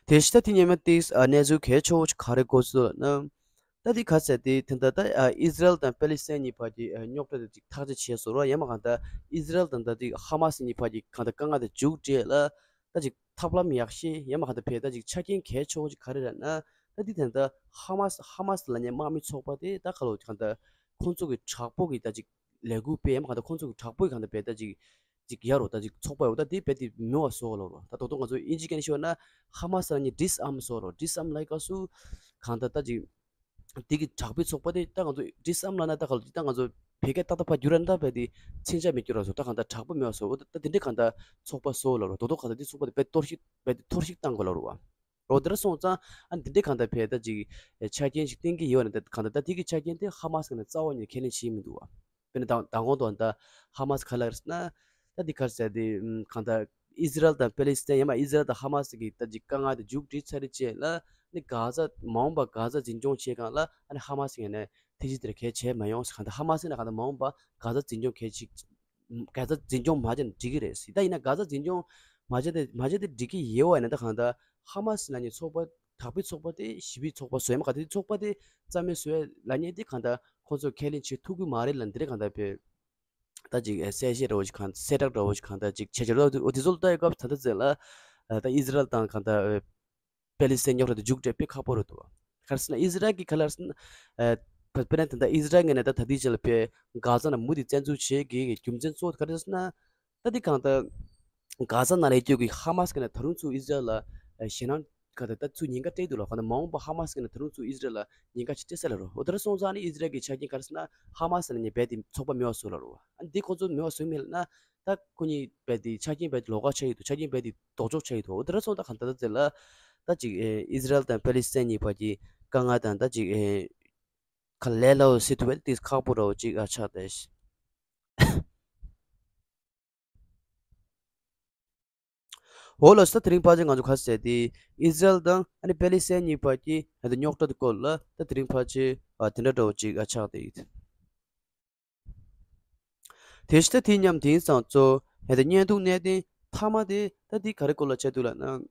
དེ་ཤི་ད་དེ་ཉེ་མ་ཏིས་ཨ་གནས་ཚུལ་གལ་ཆེ་བོ་ཅིག་ག་རེ་གོ་སོང་ལབ་ན། ད་དེ་ག་ཟེར་དེ་དེ་འདྲ་ད་ཨ་ཨི་ཟི་རལ་དང་པེ་ལི་སི་ཐན་གཉིས་བར་གྱི་ཨ་རྙོག་དྲ་དེ་ཅིག་ཐག་གཅོད་བྱས་སོང་ར། ཡང་མ་གང་ལྟར་ཨི་ཟི་རལ་དང་ད་དེ་ཧ་མ་སི་གཉིས་བར་གྱི་གང་ལྟར་དཀའ་ངལ་དེ་མཇུག་སྒྲིལ་ལ་ད་ཅིག་ཐབས་ལམ་ཡག་ཤོས་ཡང་མ་གང་ལྟར་བས་ད་ཅིག་ཆ་རྐྱེན་གལ་ཆེ་བོ་ཅིག་ག་རེ་རེད་ན། ད་དེ་དེ་འདྲ་ཧ་མ་སི་ཧ་མ་སི་ལབ་མཁན་དམག་མི་ཚོགས་པ་དེ་ད་ག་ལོ་གང་ལྟར་ཁོང་ཚོ་གི་དྲག་པོ་གི་ད་ཅིག་ལས་འགུལ་སྤེལ་ཡང་མ་གང་ལྟར་ཁོང་ཚོ་གི་དྲག་པོ་གི་གང་ལྟར་བས་ད་ཅིག་ཅིག་ཡ་རོ་ད་ཅིག་ཚོགས་པ་ཡོད་ད་དེ་བས་དེ་མི་བ་སོ་ལོ་རོ། ད་དོ་དོ་ང་ཚོ་ཨིན་ཇི་སྐད་ནས་ཤོད་ན་ཧ་མ་སི་ལ་ནི་ཌིས་ཨམ་སོ་རོ། ཌིས་ཨམ་ལ་ཡི་ག་སུ་གང་ལྟར་ད་ཅིག་དེ་གི་དྲག་པོའི་ཚོགས་པ་དེ་ད་ང་ཚོ་ཌིས་ཨམ་ལ་ན་ད་ག་ལ་ད་ང་ཚོ་བེ་གེ་ཏག་ཏག་ཕ་རྒྱུ་ར་ན་ད་བས་དེ་མཚན་ཆ་མི་རྒྱུ་ར་སོ། ད་གང་ལྟར་དྲག་པོ་མི་བ་སོ་ད་དེ་འདྲའི་གང་ལྟར་ཚོགས་པ་སོ་ལོ་རོ། དོ་དོ་གང་ལྟར་དེ་ཚོགས་པ་དེ་བས་གཏོར་བཤིག་བས་དེ་གཏོར་བཤིག་བཏང་དགོས་ལ་རོ་བ། འོ་དེ་འདྲ་སོང་ཙང་ཨ་འདི་འདྲའི་གང་ལྟར་བས་ད་ཅིག་ཆ་རྐྱེན་ཞིག་བསྟན་གྱི་ཡོད་ན་ད་གང་ལྟར་ད་དེ་གི་ཆ་རྐྱེན་དེ་ཧ་མ་སི་ནས་རྩ་བ་ཉིད་ཁས་ལེན་བྱེད་མི་འདུག་བ། དཔེར་ན་ད་མདང་དགོང་དུ་ད་ཧ་མ་སི་ག་ལ་རེད་ཟེར་ན། ད་འདི་ག་རེ་ཟེར་དེ་གང་ལྟར་ཨི་ཟི་རལ་དང་པེ་ལི་སི་ཐན་ཡང་མ་ཨི་ཟི་རལ་དང་ཧ་མ་སི་གི་ད་ཅིག་དཀའ་ངལ་དེ་མཇུག་སྒྲིལ་ཚར་རེད་ཅེས་ལ་ནི་གྷ་ཛ་མ་འོངས་པ་གྷ་ཛ་འཛིན་སྐྱོང་བྱེད་སྒང་ལ་ཨ་ནི་ཧ་མ་སི་ངོས་ནས་ཐེ་ཇི་དེར་གལ་བྱས་མ་ཡོང་ཟེར། གང་ལྟར་ཧ་མ་སི་ནས་གང་ལྟར་མ་འོངས་པ་གྷ་ཛ་འཛིན་སྐྱོང་གལ་ཆེ་ག་ས་འཛིན་སྐྱོང་མ་བྱས་ན་འགྲིག་གི་རེད་ཟེར། ད་ཡིན་ན་ག་ས་འཛིན་སྐྱོང་མ་བྱས་ཏེ་མ་བྱས་ཏེ་འགྲིག་གི་ཡོད་པ་ཡིན་ན། ད་གང་ལྟར་ཧ་མ་སི་ལབ་མཁན་ཚོགས་པ་དྲག་པོའི་ཚོགས་པ་དེ་ཞི་བའི་ཚོགས་པ་བཟོས་མ་ག་དེ་ཚོགས་པ་དེ་རྩ་མེད་བཟོས་ལབ་མཁན་དེ་གང་ལྟར་ཁོང་ཚོས་ཁས་ལེན་བྱེད་ཐུབ་ཀྱི་མ་རེད་ལབ་འདི་རེད། གང་ལྟར་བས་ད་ཅིག་གསལ་བཤད་འདྲ་བོ་ཞིག་གང་གསལ་བསྒྲགས་འདྲ་བོ་ཞིག་གང་ལྟར་ཅིག་བྱས་བྱས་རོགས་འོ་དེ་ཚོ་ལ་ལྟ་ཡི་སྐབས་ད་ལྟ་ཚེ་ལ་ད་ཨི་ཟི་རལ་དང་གང་ལྟར་པེ་ལི་སི་ཐན་རྙོག་དྲ་དེ་མཇུག་སྒྲིལ་དཔེ་ཁག་པོ་རེད་འདུག་ག་རེ་ཟེར་ན་ཨི་ཟི་རལ་གྱི་ག་ལ་ཟེར་ན། ཨ་དཔེར་ན་ད་ལྟ་ཨི་ཟི་རལ་ངོས་ནས་ད་ད་ལྟའི་ཆ་ལ་བས་གྷ་ཛ་ནང་མུ་མཐུད་བཙན་འཛུལ་བྱེད་དགོས་ཀྱི་རྒྱུ་མཚན་གཙོ་བོ་ག་རེ་ཟེར་ན། ད་འདི་གང་ལྟར་གྷ་ཛ་ནང་ལ་ཡོད་རྒྱུ་གི་ཧ་མ་སི་ངོས་ནས་ད་རུང་ཚུར་ཨི་ཟི་རལ་ལ་ཨ་ཞེད་སྣང་ག་ད་ད་ཚུར་ཉེན་ཁ་སྤྲད་འདུག་ལ། གང་ལྟར་མ་འོངས་པ་ཧ་མ་སི་ངོས་ནས་ད་རུང་ཚུར་ཨི་ཟི་རལ་ལ་ཉེན་ཁ་ཞིག་སྤྲད་ས་ལ་རོ། འོ་དེ་འདྲ་སོང་ཙང་ནི་ཨི་ཟི་རལ་གྱི་ཆ་རྐྱེན་ག་རེ་ཟེར་ན་ཧ་མ་སི་ནས་ནི་རྦད་དེ་ཚོགས་པ་མེད་པ་བཟོ་ལ་རོ། ཨ་འདི་ཁོ་ཚོ་མེད་པ་བཟོ་མེད་ལ་ན། ད་ཁོ་གཉིས་རྦད་དེ་ཆ་རྐྱེན་རྦད་དེ་ལོགས་ཀ་ཆགས་ཡོད་འདུག་ཆ་རྐྱེན་རྦད་དེ་ལྡོག་ཕྱོགས་ཆགས་ཡོད་འདུག་འོ་དེ་འདྲ་སོང་ད་གང་ལྟར་ད་ཚེ་ལ་ད་ཅིག་ཨེ་ཨི་ཟི་རལ་དང་པེ་ལི་སི་ཐན་གཉིས་བར་གྱི་དཀའ་ངལ་དང་ད་ཅིག་ཨེ་ག་ལས་སླ་བོ་སེལ་ཐུབ་པ་དེ་ཁག་པོ་ར་བ་ཅིག་ཨ་ཆགས་ཏེ། འོ་ལགས་སོ། ད་དེ་རིང་ཕལ་ཆེར་ང་ཚོ་ག་ཟེར་དེ་ཨི་ཟི་རལ་དང་ཨ་ནི་པེ་ལི་སི་ཐན་གཉིས་བར་གྱི་ཨ་ད་རྙོག་དྲ་དེ་སྐོར་ལ་ད་དེ་རིང་ཕལ་ཆེར་ཨ་དེ་འདྲ་འདྲ་བོ་ཅིག་ཨ་ཆགས་ཏེ་ཡིན། དེ་བཞིན་ད་དེ་མཉམ་དེང་སང་གཙོ་ཨ་ད་བརྙན་ཐུང་གནད་དོན་མཐའ་མ་དེ་ད་འདི་ག་རེ་སྐོར་ལ་ཆགས་འདུག་ལབ་ན།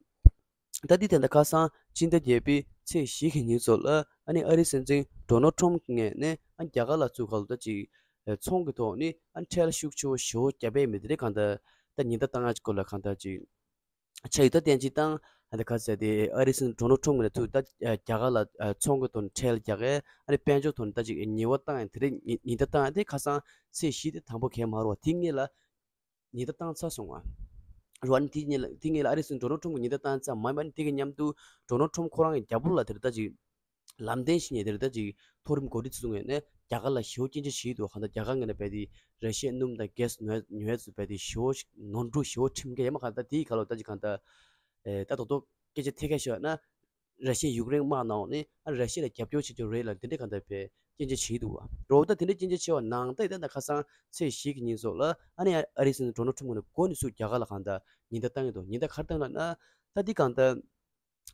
ད་འདི་དེ་འདྲ་ཁ་སང་སྤྱི་ཟླ་བརྒྱད་པའི་ཚེས་བཞི་གི་ཉིན་ཚོ་ལ་ཨ་ནི་ཨ་རིའི་སྲིད་འཛིན་ཌོ་ནལ་ཊམ་ངོས་ནས་ཨ་རྒྱ་གར་ལ་ཚུར་ག་ལ་ད་ཅིག་ཚོང་གི་ཐོག་ནས་ཨ་ཁྲལ་ཤུགས་ཆེ་བོ་ཞེ་པོ་བརྒྱབ་པའི་མི་དེ་རེད། གང་ལྟར་ད་ཉེན་བརྡ་བཏང་ཡ་སྐོར་ལ་གང་ལྟར་ཅིག་ཆ་ཡི་ད་བསྟན་ཅིག་བཏང་། ཨ་ད་ག་ཟེར་དེ་ཨ་རིའི་སྲིད་འཛིན་ཌོ་ནལ་ཊམ་ངོས་ནས་ཚུར་ད་རྒྱ་གར་ལ་ཚོང་གི་ཐོག་ནས་ཁྲལ་རྒྱག་ཡ་ཨ་ནི་དཔལ་འབྱོར་ཐོག་ནས་ད་ཅིག་ཉེན་བརྡ་བཏང་ཡ་དེ་རེད། ཉེན་བརྡ་བཏང་ཡ་དེ་ཁ་སང་ཚེས་བཞི་དེ་དང་པོ་གས་མ་རུ་བ་དེ་སྔོན་ལ། ཉེན་བརྡ་བཏང་ཚར་སོང་བ། རུ་ཨ་ནི་དེ་ཉིན་ལ་དེ་ངེད་ལ་ཨ་རིའི་སྲིད་འཛིན་ཌོ་ནལ་ཊམ་གྱིས་ཉེན་བརྡ་བཏང་ཙམ་མ་ཡིན་པ་ནི་དེ་གི་མཉམ་དུ་ཌོ་ནལ་ཊམ་ཁོ་རང་གི་རྒྱབ་ལོགས་ལ་དེར་ད་ཅིག་ལམ་སྟོན་ཞིག་ནས་དེར་ད་ཅིག་མཐོ་རིམ་འགོ་ཁྲིད་ཚོ་ངོས་ནས་རྒྱ་གར་ལ་ཞེ་པོ་སྐྱོན་བརྗོད་བྱེད་ཀྱི་འདུག་གང་ལྟར་རྒྱ་གར་ངོས་ནས་རྦད་དེ་ར་ཤི་ཡའི་སྣུམ་དང་གྷེ་སི་ཉོ་ཉོ་ཡ་ཚོ་རྦད་དེ་ཞེ་པོ་ཞིག་ནོར་འཁྲུལ་ཞེ་པོ་ཁྲིམས་འགལ་ཡ་མ་གང་ལྟར་དེའི་ག་ལོ་ད་ཅིག་གང་ལྟར་ཨེ་ད་རྡོག་རྡོག་སྐད་ཆ་ཐད་ཀར་ཤོད་ན། ར་ཤི་ཡ་ཡུཀ་རེན་དམག་ནང་ནས་ཨ་ར་ཤི་ཡ་ལ་རྒྱབ་སྐྱོར་བྱེད་རྒྱུ་རེད་ལ་འདི་འདྲའི་གང་ལྟར་བའི་སྐྱོན་བརྗོད་བྱེད་འདུག་བ། རོགས་ད་དེ་འདྲའི་སྐྱོན་བརྗོད་བྱས་པ་ནང་ད་ད་ཁ་སང་ཚེས་བཞི་གི་ཉིན་སོགས་ལ་ཨ་ནི་ཨ་རིའི་སྲིད་འཛིན་ཌོ་ནལ་ཊམ་ངོས་ནས་འགོ་ནས་ཚུར་རྒྱ་གར་ལ་གང་ལྟར་ཉེན་བརྡ་བཏང་གི་འདུག་ཉེན་བརྡ་ག་རེ་བཏང་ལབ་ན། ད་འདི་གང་ལྟར་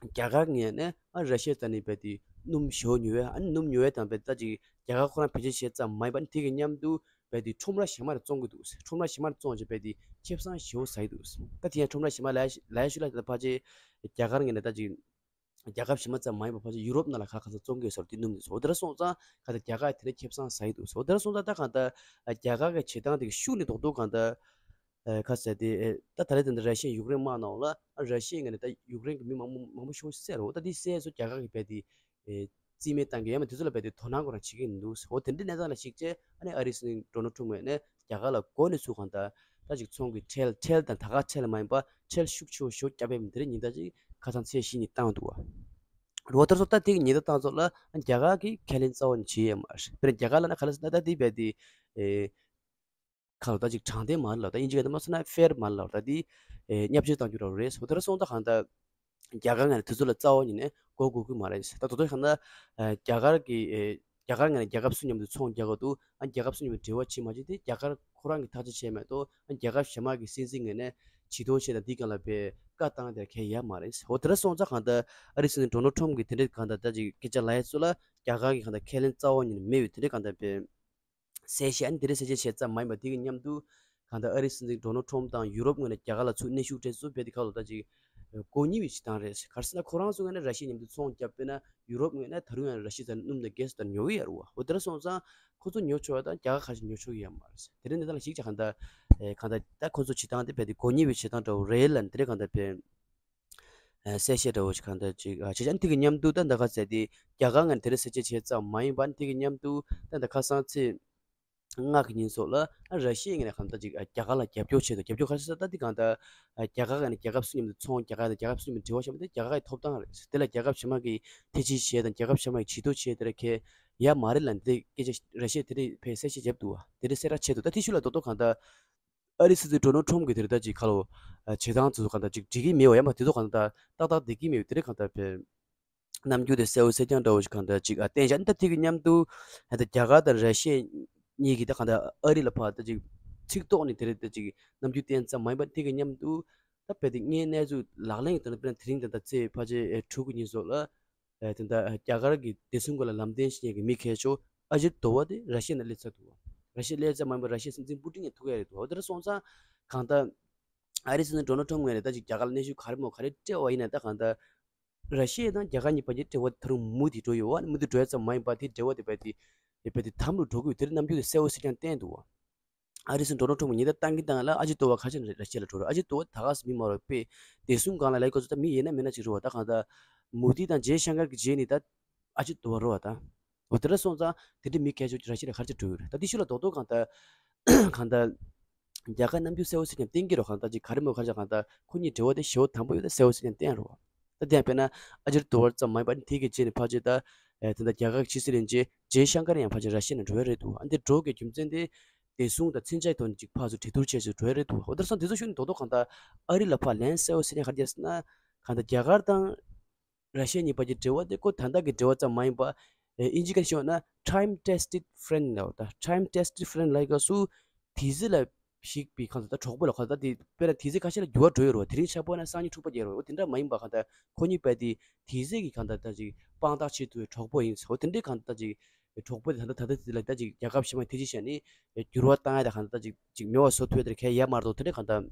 རྒྱ་གར་ངོས་ནས་ཨ་ར་ཤི་ཡ་རྩ་ནས་རྦད་དེ་སྣུམ་ཞེ་པོ་ཉོ་བས། ཨ་ནི་སྣུམ་ཉོ་བས་དང་རྦད་ད་ཅིག་རྒྱ་གར་ཁོ་རང་བེད་སྤྱོད་བྱས་ཙམ་མ་ཡིན་པ་ཨ་ནི་དེ་གི་མཉམ་དུ་རྦད་དེ་ཁྲོམ་ར་གཞན་མར་བཙོང་གི་འདུག་ཁྲོམ་ར་གཞན་མར་བཙོང་བྱས་རྦད་དེ་ཁེ་བཟང་ཞེ་པོ་ཟ་ཡི་འདུག་ད་དེ་ཡང་ཁྲོམ་ར་གཞན་མ་ལ་ལ་ཡ་ཤུ་ལ་ད་ཕལ་ཆེར་རྒྱ་གར་ངོས་ནས་ད་ཅིག་རྒྱལ་ཁབ་གཞན་མ་ཙམ་མ་ཡིན་པར་ཕལ་ཆེར་ཡུ་རོབ་ནང་ལ་ག་ག་ས་བཙོང་གི་ཡོད་ཟེར་དེ་སྣུམ་དེ་ཚོ་འོ་དེ་འདྲ་སོང་ཙང་ག་ད་རྒྱ་གར་དེ་འདྲ་ཁེ་བཟང་ཟ་ཡི་འདུག་འོ་དེ་འདྲ་སོང་ཙང་ད་གང་ལྟར་རྒྱ་གར་གྱི་བྱེད་སྟངས་དེ་གི་ཤུགས་ནི་རྡོག་རྡོག་གང་ལྟར་ཨ་ག་ཟེར་དེ་ཨེ་ད་ད་རེས་དེ་འདྲ་ར་ཤི་ཡ་ཡུཀ་རེན་དམག་ནང་ལ་ཨ་ར་ཤི་ཡའི་ངོས་ནས་ད་ཡུཀ་རེན་གྱི་མི་མང་པོ་མང་པོ་ཤོར་བསད་རོ། ད་དེ་བསད་སོ་རྒྱ་གར་གྱི་རྦད་དེ་ཨེ་རྩིས་མེད་བཏང་གི་ཡོད་མ་དེ་ཚོ་ལ་རྦད་དེ་དོ་སྣང་ཁོ་རང་བྱེད་ཀྱི་མི་འདུག་འོ་དེ་འདྲའི་གནས་སྟངས་ལ་གཞིགས་བྱས་ཨ་ནི་ཨ་རིའི་སྲིད་འཛིན་ཌོ་ནལ་ཊམ་ངོས་ནས་རྒྱ་གར་ལ་འགོ་ནས་ཚུར་གང་ལྟར་ད་ཅིག་ཚོང་གི་ཁྲལ་ཁྲལ་དང་ད་ག་ཁྲལ་མ་ཡིན་པ་ཁྲལ་ཤུགས་ཆེ་བོ་ཞེ་པོ་བརྒྱབ་པའི་མི་དེ་འདྲའི་ཉེན་བརྡ་ཅིག་ཁ་སང་ཚེས་བཞི་ཉིན་བཏང་འདུག་བ། རོ་ད་སོ་ད་དེ་གི་ཉེན་བརྡ་བཏང་ཚོ་ལ་རྒྱ་གར་གྱིས་ཁས་ལེན་རྩ་བ་ནས་བྱེད་ཡས་མ་རེད། དཔེར་ན་རྒྱ་གར་ལ་ན་ག་ལ་ཟེར་ན་ད་དེ་རྦད་དེ་ཨེ་ཁ་ལོ་ད་ཅིག་དྲང་བདེན་མ་རེད་ལ་ད་ཨིན་ཇི་སྐད་དུ་མ་སོང་ན་ཕེར་མ་རེད་ལ་ད་དེ་ཨེ་བརྙས་བཅོས་བཏང་རྒྱུ་ར་རེད། འོ་དེ་འདྲ་སོང་ད་གང་ལྟར་རྒྱ་གར་ངོས་ནས་དེ་ཚོ་ལ་རྩ་བ་ཉིད་ནས་མགོ་སྒུར་གི་མ་རེད། ད་དོ་དོ་ཤ་ན་རྒྱ་གར་གྱི་རྒྱ་གར་ངོས་ནས་རྒྱལ་ཁབ་སུ་མཉམ་དུ་ཚོང་རྒྱག་གི་འདུག་ཨ་རྒྱལ་ཁབ་སུ་མཉམ་དུ་འབྲེལ་བ་བྱེད་མ་བྱེད་དེ་རྒྱ་གར་ཁོ་རང་གིས་ཐག་གཅོད་བྱས་མེད་དོ། ཨ་རྒྱལ་ཁབ་གཞན་མ་གི་སྲིད་འཛིན་ངོས་ནས་ ཇུས་གཏོགས་བྱས་དང་འདི་གང་ལ་བའི་བཀའ་བཏང་དེར་གལ་ཡ་མ་རེད། འོ་དེ་འདྲ་སོང་ཙང་གང་ལྟར་ཨ་རི་སྲིད་འཛིན་ཌོ་ནལ་ཁྲོམ་གྱིས་དེ་འདྲའི་གང་ལྟར་ད་ཅིག་སྐད་ཆ་ལབ་ཡས་ཚོ་ལ་རྒྱ་གར་གྱི་གང་ལྟར་ཁས་ལེན་རྩ་བ་ཉིད་ནས་མེད་པའི་དེ་འདྲའི་གང་ལྟར་བའི་གསལ་བཤད་ཨ་ནི་དེ་འདྲའི་གསལ་བཤད་བྱས་ཙམ་མ་ཡིན་པ་དེ་གི་མཉམ་དུ་གང་ལྟར་ཨ་རིའི་སྲིད་འཛིན་ཌོ་ནལ་ཁྲོམ་དང་ཡུ་རོབ་ངོས་ནས་རྒྱ་གར་ལ་ཚུར་གནོན་ཤུགས་སྤྲད་ཚུལ་བས་དེ་ཁ་ལོ་ད་ཅིག་དགོས་ཉེས་པའི་བྱེད་སྟངས་རེད། ག་རེ་ཟེར་ན་ཁོ་རང་ཚོ་ངོས་ནས་ར་ཤི་ཡ་མཉམ་དུ་ཚོང་རྒྱབ་པས་ན་ཡུ་རོབ་ངོས་ནས་ད་རུང་ཡང་ར་ཤི་ཡ་ཚ་སྣུམ་དང་གྷེ་སི་དང་ཉོ་གི་ཡོད་རེད་བ། འོ་དེ་འདྲ་སོང་ཙང་ཁོ་ཚོ་ཉོ་ཆོག་ཡ་དང་རྒྱ་གར་ཁ་ཤས་ཉོ་ཆོག་གི་ཡོད་མ་རེད། དེ་རིང་འདི་དག་ལ་གཞིགས་བྱས་གང་ལྟར་གང་ལྟར་ད་ཁོ་ཚོ་བྱེད་སྟངས་དེ་བས་དེ་དགོས་ཉེས་པའི་བྱེད་སྟངས་འདྲ་བོ་རེད་ལ་དེ་འདྲ་གང་ལྟར་བས། ཨ་གསལ་བཤད་འདྲ་བོ་ཞིག་གང་ལྟར་ཅིག་ཨ་བྱས་ཙང་དེ་གི་མཉམ་དུ་ད་ལྟ་ཁ་ཟེར་དེ་རྒྱ་གར་ངོས་ནས་དེ་འདྲ་གསལ་བཤད་བྱས་ཙམ་མ་ཡིན་པ་དེ་གི་མཉམ་དུ་ད་ལྟ་ཁ་སང་ཚེས་ལྔ་གི་ཉིན་སོགས་ལ་ཨ་ར་ཤི་ཡའི་ངོས་ནས་གང་ལྟར་ཅིག་ཨ་རྒྱ་གར་ལ་རྒྱབ་སྐྱོར་བྱས་འདུག་རྒྱབ་སྐྱོར་ག་རེ་ཟེར་ད་དེ་གང་ལྟར་ཨ་རྒྱ་གར་ངོས་ནས་རྒྱལ་ཁབ་སུ་མཉམ་དུ་ཚོང་རྒྱ་གར་དང་རྒྱལ་ཁབ་སུ་མཉམ་དུ་འབྲེལ་བ་བྱས་པ་དེ་རྒྱ་གར་གྱི་ཐོབ་ཐང་རེད། དེ་ལ་རྒྱ་ཁབ་གཞན་མ་གིས་ཐེ་ཇུས་བྱས་དང་རྒྱ་ཁབ་གཞན་མ་གིས་ཇུས་གཏོགས་བྱས་དེ་ར་ཁེ་ཡ་མ་རེད་ལ་འདི་སྐད་ཆ་ར་ཤི་ཡས་དེ་རིང་ཕེ་གསལ་བཤད་བརྒྱབ་འདུག་བ། དེ་རིང་གསལ་བསྒྲགས་བྱས་འདུག་ད་དེ་ཤུལ་ལ་རྡོག་རྡོག་གང་ལྟར། ཨ་རིའི་སྲིད་འཛིན་ཌོ་ནལ་ཁྲོམ་གྱིས་དེ་རིང་ད་ཅིག་ཁ་ལོ་བྱེད་སྟངས་ཚོ་གང་ལྟར་ཅིག་འགྲིག་གི་མེད་པ་ཡང་མ་དེ་ཚོ་གང་ལྟར་ཏག་ཏག་བསྡད་ཀྱི་མེད་པ་དེ་རིང་གང་ལྟར་བས་རྣམ་འགྱུར་དེ་གསལ་བོ་གསལ་རྐྱང་འདྲ་བོ་ཞིག་གང་ལྟར་ཅིག་ཨ་བསྟན་བཞག་ད་དེ་གི་མཉམ་དུ་ཨ་ད་རྒྱ་གར་དང་ར་ཤི་ཡ་གཉིས་ཀྱིས་ད་གང་ལྟར་ཨ་རི་ལ་ཕར་ད་ཅིག་ཚིག་ཐོག་ནས་དེ་རིང་ད་ཅིག་རྣམ་འགྱུར་བསྟན་ཙམ་མ་ཡིན་པར་དེ་གི་མཉམ་དུ་ད་བས་དེ་དངོས་གནས་ཚུལ་ལག་ལེན་གྱི་ཐོག་ནས་དཔེར་ན་དེ་རིང་ད་ལྟ་ཚེས་ཕལ་ཆེར་དྲུག་གི་ཉིན་སོགས་ལ། ཨ་དེ་འདྲ་རྒྱ་གར་གྱི་བདེ་སྲུང་སྐོར་ལ་ལམ་སྟོན་བྱེད་མཁན་གྱི་མི་གལ་ཆེ་ཨ་ཇིད་དོ་བ་དེ་ར་ཤི་ཡ་ནང་སླེབས་ཚར་འདུག་བ། ར་ཤི་ཡ་སླེབས་ཚར་མ་ཡིན་པར་ར་ཤི་ཡའི་སྲིད་འཛིན་པུ་ཏིན་ཡང་ཐུག་ཡ་རེད་འདུག་བ། དེ་འདྲ་སོང་ཙང་གང་ལྟར་ཨ་རིའི་སྲིད་འཛིན་ཌོ་ནལ་ཁྲོམ་ངོས་ནས་ད་ཅིག་རྒྱ་གར་ལ་གནོན་ཤུགས་ག་རེ་མོ་ག་རེ་སྤྲད་པ་ཡིན་ན་ད་གང་ལྟར་ར་ཤི་ཡ་དང་རྒྱ་གར་གཉིས་བར་གྱི་འབྲེལ་བ་ད་རུང་མུ་མཐུད་འགྲོ་ཡོད་བ། མུ་མཐུད་འགྲོ་ཡ་ཙམ་མ་ཡིན་པར་དེ་འབྲེལ་བ་དེ་བས་དེ་དེ་བས་དེ་དམ་རུ་འགྲོ་གི་ཡོད་དེ་རིང་རྣམ་འགྱུར་དེ་གསལ་བོ་གསལ་རྐྱང་བསྟན་འདུག་བ། ཨ་རིའི་སྲིད་འཛིན་ཌོ་ནལ་ཁྲོམ་གྱིས་ཉེན་བརྡ་བཏང་གིན་བཏང་ལ་ཨ་ཇིད་དོ་བ་ཁ་ཤས་ར་ཤི་ཡ་ལ་འགྲོ་རེད། ཨ་ཇིད་དོ་བ་ད་ག་སེ་མི་མ་རེད་པས་བདེ་སྲུང་སྒང་ལ་ལས་ཀ་ཚོ་ད་མི་ཡིན་ན་མིན་ན་ཅིག་རེད་བ། ད་གང་ལྟར་མོ་དི་དང་ཇེ་ཤང་ཀར་གྱི་རྗེས་ནི་ད་ཨ་ཇིད་དོ་བ་རེད་བ། ད་འོ་དེ་འདྲ་སོང་ཙང་དེ་འདྲའི་མི་སྐད་ཆ་ར་ཤི་ཡ་ལ་ག་རེ་བྱས་འགྲོ་གི་རེད། ད་དེ་ཤུལ་ལ་རྡོག་རྡོག་གང་ལྟར་གང་ལྟར་རྒྱ་གར་རྣམ་འགྱུར་གསལ་བོ་གསལ་རྐྱང་བསྟན་གྱི་རེད། གང་ལྟར་ཅིག་ག་རེ་མོ་ག་རེ་གང་ལྟར་ཁོ་གཉིས་འབྲེལ་བ་དེ་ཞེ་པོ་དམ་པོ་ཡོད་ད་གསལ་བོ་གསལ་རྐྱང་བསྟན་རེད་བ། ད་དེ་ཡང་དཔེར་ན་ཨ་ཇིད་དོ་བ་ཙམ་མ་ཡིན་པར་དེ་གི་རྗེས་ནི་ཕལ་ཆེར་ད་ཨེ་དེ་འདྲ་རྒྱ་གར་གྱི་ཕྱི་སྲིད་བློན་ཆེན་ཇེ་ཤང་ཀར་ཡང་ཕལ་ཆེར་ར་ཤི་ཡ་ནང་འགྲོ་ཡ་རེད་འདུག་ཨ་འདི་འགྲོ་གི་རྒྱུ་མཚན་དེ་བདེ་སྲུང་དང་ཚན་ཆད་ཐོག་ནས་ཅིག་ཕར་ཚུར་གྲོས་བསྡུར་བྱས་ཚུལ་འགྲོ་ཡ་རེད་འདུག་འོ་དེར་སོང་དེ་ཚོ་ཤུགས་ནས་རྡོག་རྡོག་གང་ལྟར་ཨ་རི་ལ་ཕར་ལན་གསལ་བོ་གསལ་རྐྱང་ག་རེ་བྱས་ཟེར་ན་གང་ལྟར་རྒྱ་གར་དང་ར་ཤི་ཡ་གཉིས་བར་གྱི་འབྲེལ་བ་དེ་ཁོ་ད་ལྟ་གི་འབྲེལ་བ་ཙམ་མ་ཡིན་པ། ཨེ་དབྱིན་ཇི་སྐད་ཤོད་ན་time tested friend ལབ་ད། time tested friend ལབ་སྐབས་སུ་དུས་ཚོད་ལ་གཞིགས་པའི་གང་ལྟར་ད་གྲོགས་པོ་ལ་གང་ལྟར་དེ་དཔེར་ན་དུས་ཚོད་ཁ་ཤས་ལ་འགྱུར་བ་འགྲོ་ཡོད་རེད་བ། དེ་རིང་ཆགས་པ་ན་སང་ཉིན་འཁྲུག་པ་རྒྱག་རེད་བ། འོ་དེ་འདྲ་མ་ཡིན་པ་གང་ལྟར་ཁོ་གཉིས་བར་དེ་དུས་ཚོད་ཀྱི་གང་ལྟར་ད་ཅིག་དཔང་རྟགས་བྱེད་ཐུབ་པའི་གྲོགས་པོ་ཡིན་ཟེར། འོ་དེ་འདྲའི་གང་ལྟར་ད་ཅིག་གྲོགས་པོ་དེ་ད་ལྟ་ད་ལྟ་དེ་ལ་ད་ཅིག་རྒྱལ་ཁབ་གཞན་མ་ཐེ་ཇུས་བྱས་ནས་འགྱུར་བ་བཏང་ཡ་ད་གང་ལྟར་ད་ཅིག་ཅིག་མེད་པ་བཟོ་ཐུབ་ཡ་དེ་གལ་ཡ་མ་རེད་དོ། དེ་འདྲའི་གང་ལྟར་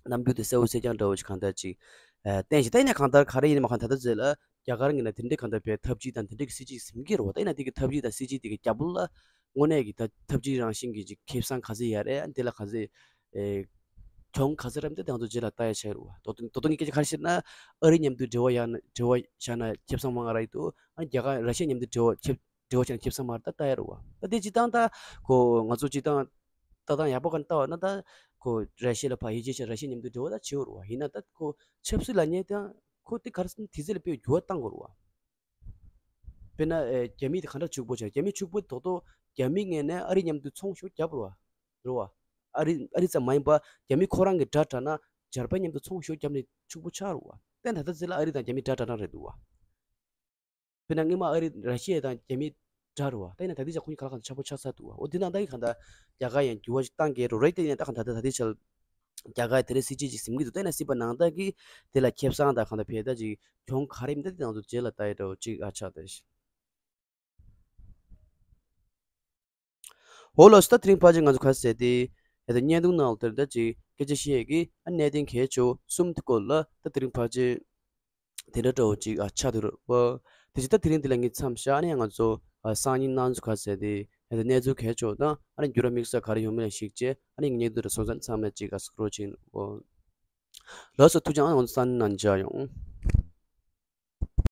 རྣམ་འགྱུར་དེ་གསལ་བོ་གསལ་རྐྱང་འདྲ་བོ་ཞིག་གང་ལྟར་ཅིག་ཨ་བསྟན་ཞིང་། ད་ཡིན་ན་གང་ལྟར་ག་རེ་ཡིན་མ་གང་ད་ལྟ་ཟེར་ལ་རྒྱ་གར་ངོས་ནས་དེ་འདྲའི་གང་ལྟར་བའི་འཐབ་ཇུས་དང་དེ་འདྲའི་གི་སྲིད་ཇུས་ཟིན་གྱི་རེད་བ། ད་ཡིན་ན་དེ་གི་འཐབ་ཇུས་དང་སྲིད་ཇུས་དེ་གི་རྒྱབ་ལ་དངོས་གནས་ཀྱི་ད་འཐབ་ཇུས་རང་བཞིན་གྱི་ཅིག་ཁེ་བཟང་ག་ཚོད་ཡོད་རེད། ཨ་འདི་ལ་ག་ཚོད་ཨེ་གྱོང་ག་ཚོད་རེད་དེ་དང་དུ་རྗེས་ལ་ལྟ་ཡ་ཆགས་རེད་བ། དོ་དོ་དོ་དོ་ངས་སྐད་ཆ་ག་རེ་བཤད་ན་ཨ་རི་མཉམ་དུ་འབྲེལ་བ་ཡག་ན་འབྲེལ་བ་བཞག་ན་ཁེ་བཟང་མང་ར་ཡོད་དོ། ཨ་རྒྱ་གར་ར་ཤི་ཡ་མཉམ་དུ་འབྲེལ་བ་ཁེ་འབྲེལ་བ་བྱས་ན་ཁེ་བཟང་མ་རེད་ད་ལྟ་ཡ་རེད་བ། ད་དེ་སྤྱིར་བཏང་ད་ཁོ་ང་ཚོ་སྤྱིར་བཏང་ལྟ་སྟངས་ཡག་པོ་ག་ལྟ་བ་ན་ད་ཁོ་ར་ཤི་ཡ་ལ་ཕར་ཡིད་ཆེས་བྱས་ར་ཤི་ཡ་མཉམ་དུ་འབྲེལ་བ་ད་བྱེད་འོ་རེད་བ། ཡིན་ན་ད་ཁོ་ཆབ་སྲིད་ལ་ཉེ་དང་ཁོ་དེ་ག་རེ་ཟེར་ན་དེ་ཚོ་ལ་དཔེ་འགྱུར་བ་བཏང་དགོས་རེད་བ། དཔེར་ན་ཨེ་རྒྱ་མི་དེ་ག་འདྲ་ཕྱུག་པོ་བྱས། རྒྱ་མི་ཕྱུག་པོ་རྡོག་རྡོག་རྒྱ་མི་ངོས་ནས་ཨ་རི་མཉམ་དུ་ཚོང་ཞོ་བརྒྱབ་རེད་བ། རེད་བ། ཨ་རི་ཨ་རི་ཙམ་མ་ཡིན་པ་རྒྱ་མི་ཁོ་རང་གི་དགྲ་དྲག་ན་འཇར་པན་མཉམ་དུ་ཚོང་ཞོ་བརྒྱབ་ནས་ཕྱུག་པོ་ཆགས་རེད་བ། ད་ད་ལྟ་ཚེ་ལ་ཨ་རི་དང་རྒྱ་མི་དགྲ་དྲག་དྲག་རེད་འདུག་བ། དཔེར་ན་སྔོན་མ་ཨ་རི་ར་ཤི་ཡ་དང་རྒྱ་མི་དགྲ་རུ་བ། ད་ཡིན་ན་ད་ལྟའི་ཆ་ཁོ་གཉིས་ག་ལ་གང་འདྲ་ཆགས་པོ་ཆགས་ཚར་འདུག་བ། འོ་འདི་ནང་ད་ཡིན་གང་ལྟར་རྒྱ་གར་ཡང་འགྱུར་བ་ཞིག་བཏང་གི་རུ་རེད། དེ་ཡིན་ན་ད་གང་ལྟར་ད་ལྟའི་ཆར་རྒྱ་གར་དེ་རིང་སྲིད་ཇུས་ཅིག་ཟིན་གྱི་འདུག་ད་ཡིན་ན་སྲིད་པ་ནང་ལྟར་གྱི་དེ་ལ་ཁེ་བཟང་དང་གང་ལྟར་ཕལ་ཆེར་ཅིག་གྱོང་ག་རེ་མིན་ད་དེ་ནང་དུ་རྗེས་ལ་ལྟ་ཡི་འདྲ་བོ་ཅིག་ཨ་ཆགས་ད། འོ་ལགས་སོ། ད་དེ་རིང་ཕལ་ཆེར་ང་ཚོ་ག་ཟེར་ཏེ་ཡ་ད་བརྙན་ཐུང་ནང་ལ་དེར་ད་ཅིག་སྐད་ཆ་བཤད་ཀྱི་ཨ་གནད་དོན་གལ་ཆེ་བ་གསུམ་དེ་སྐོར་ལ་ད་དེ་རིང་ཕལ་ཆེར་དེ་འདྲ་འདྲ་བོ་ཅིག་ཨ་ཆགས་འདུག་རེད་བ། དེ་བཞིན་ད་དེ་རིང་འདི་ལ་ངས་མཚམས་བཞག་ནས་ང་ཚོ་ཨ་སང་ཉིན་གནངས་ཚེ་ག་ཟེར་ཏེ་ཡ་ད་གནས་ཚུལ་གལ་ཆེ་བ་དང་ཨ་ནི་འགྱུར་བ་དམིགས་བསལ་ག་རེ་ཡོང་མིན་ལ་གཞིགས་བྱས་ཨ་ནི་བརྙན་ཐུང་འདི་སོང་ཙང་ཚང་མས་ཅིག་ཨ་སྐྲོད་བྱེད་འོ། ལགས་སོ། ཐུགས་རྗེ་ཆེ། ཨ་ནི་ང་ཚོ་སང་ཉིན་ནང་མཇལ་ཡོང་།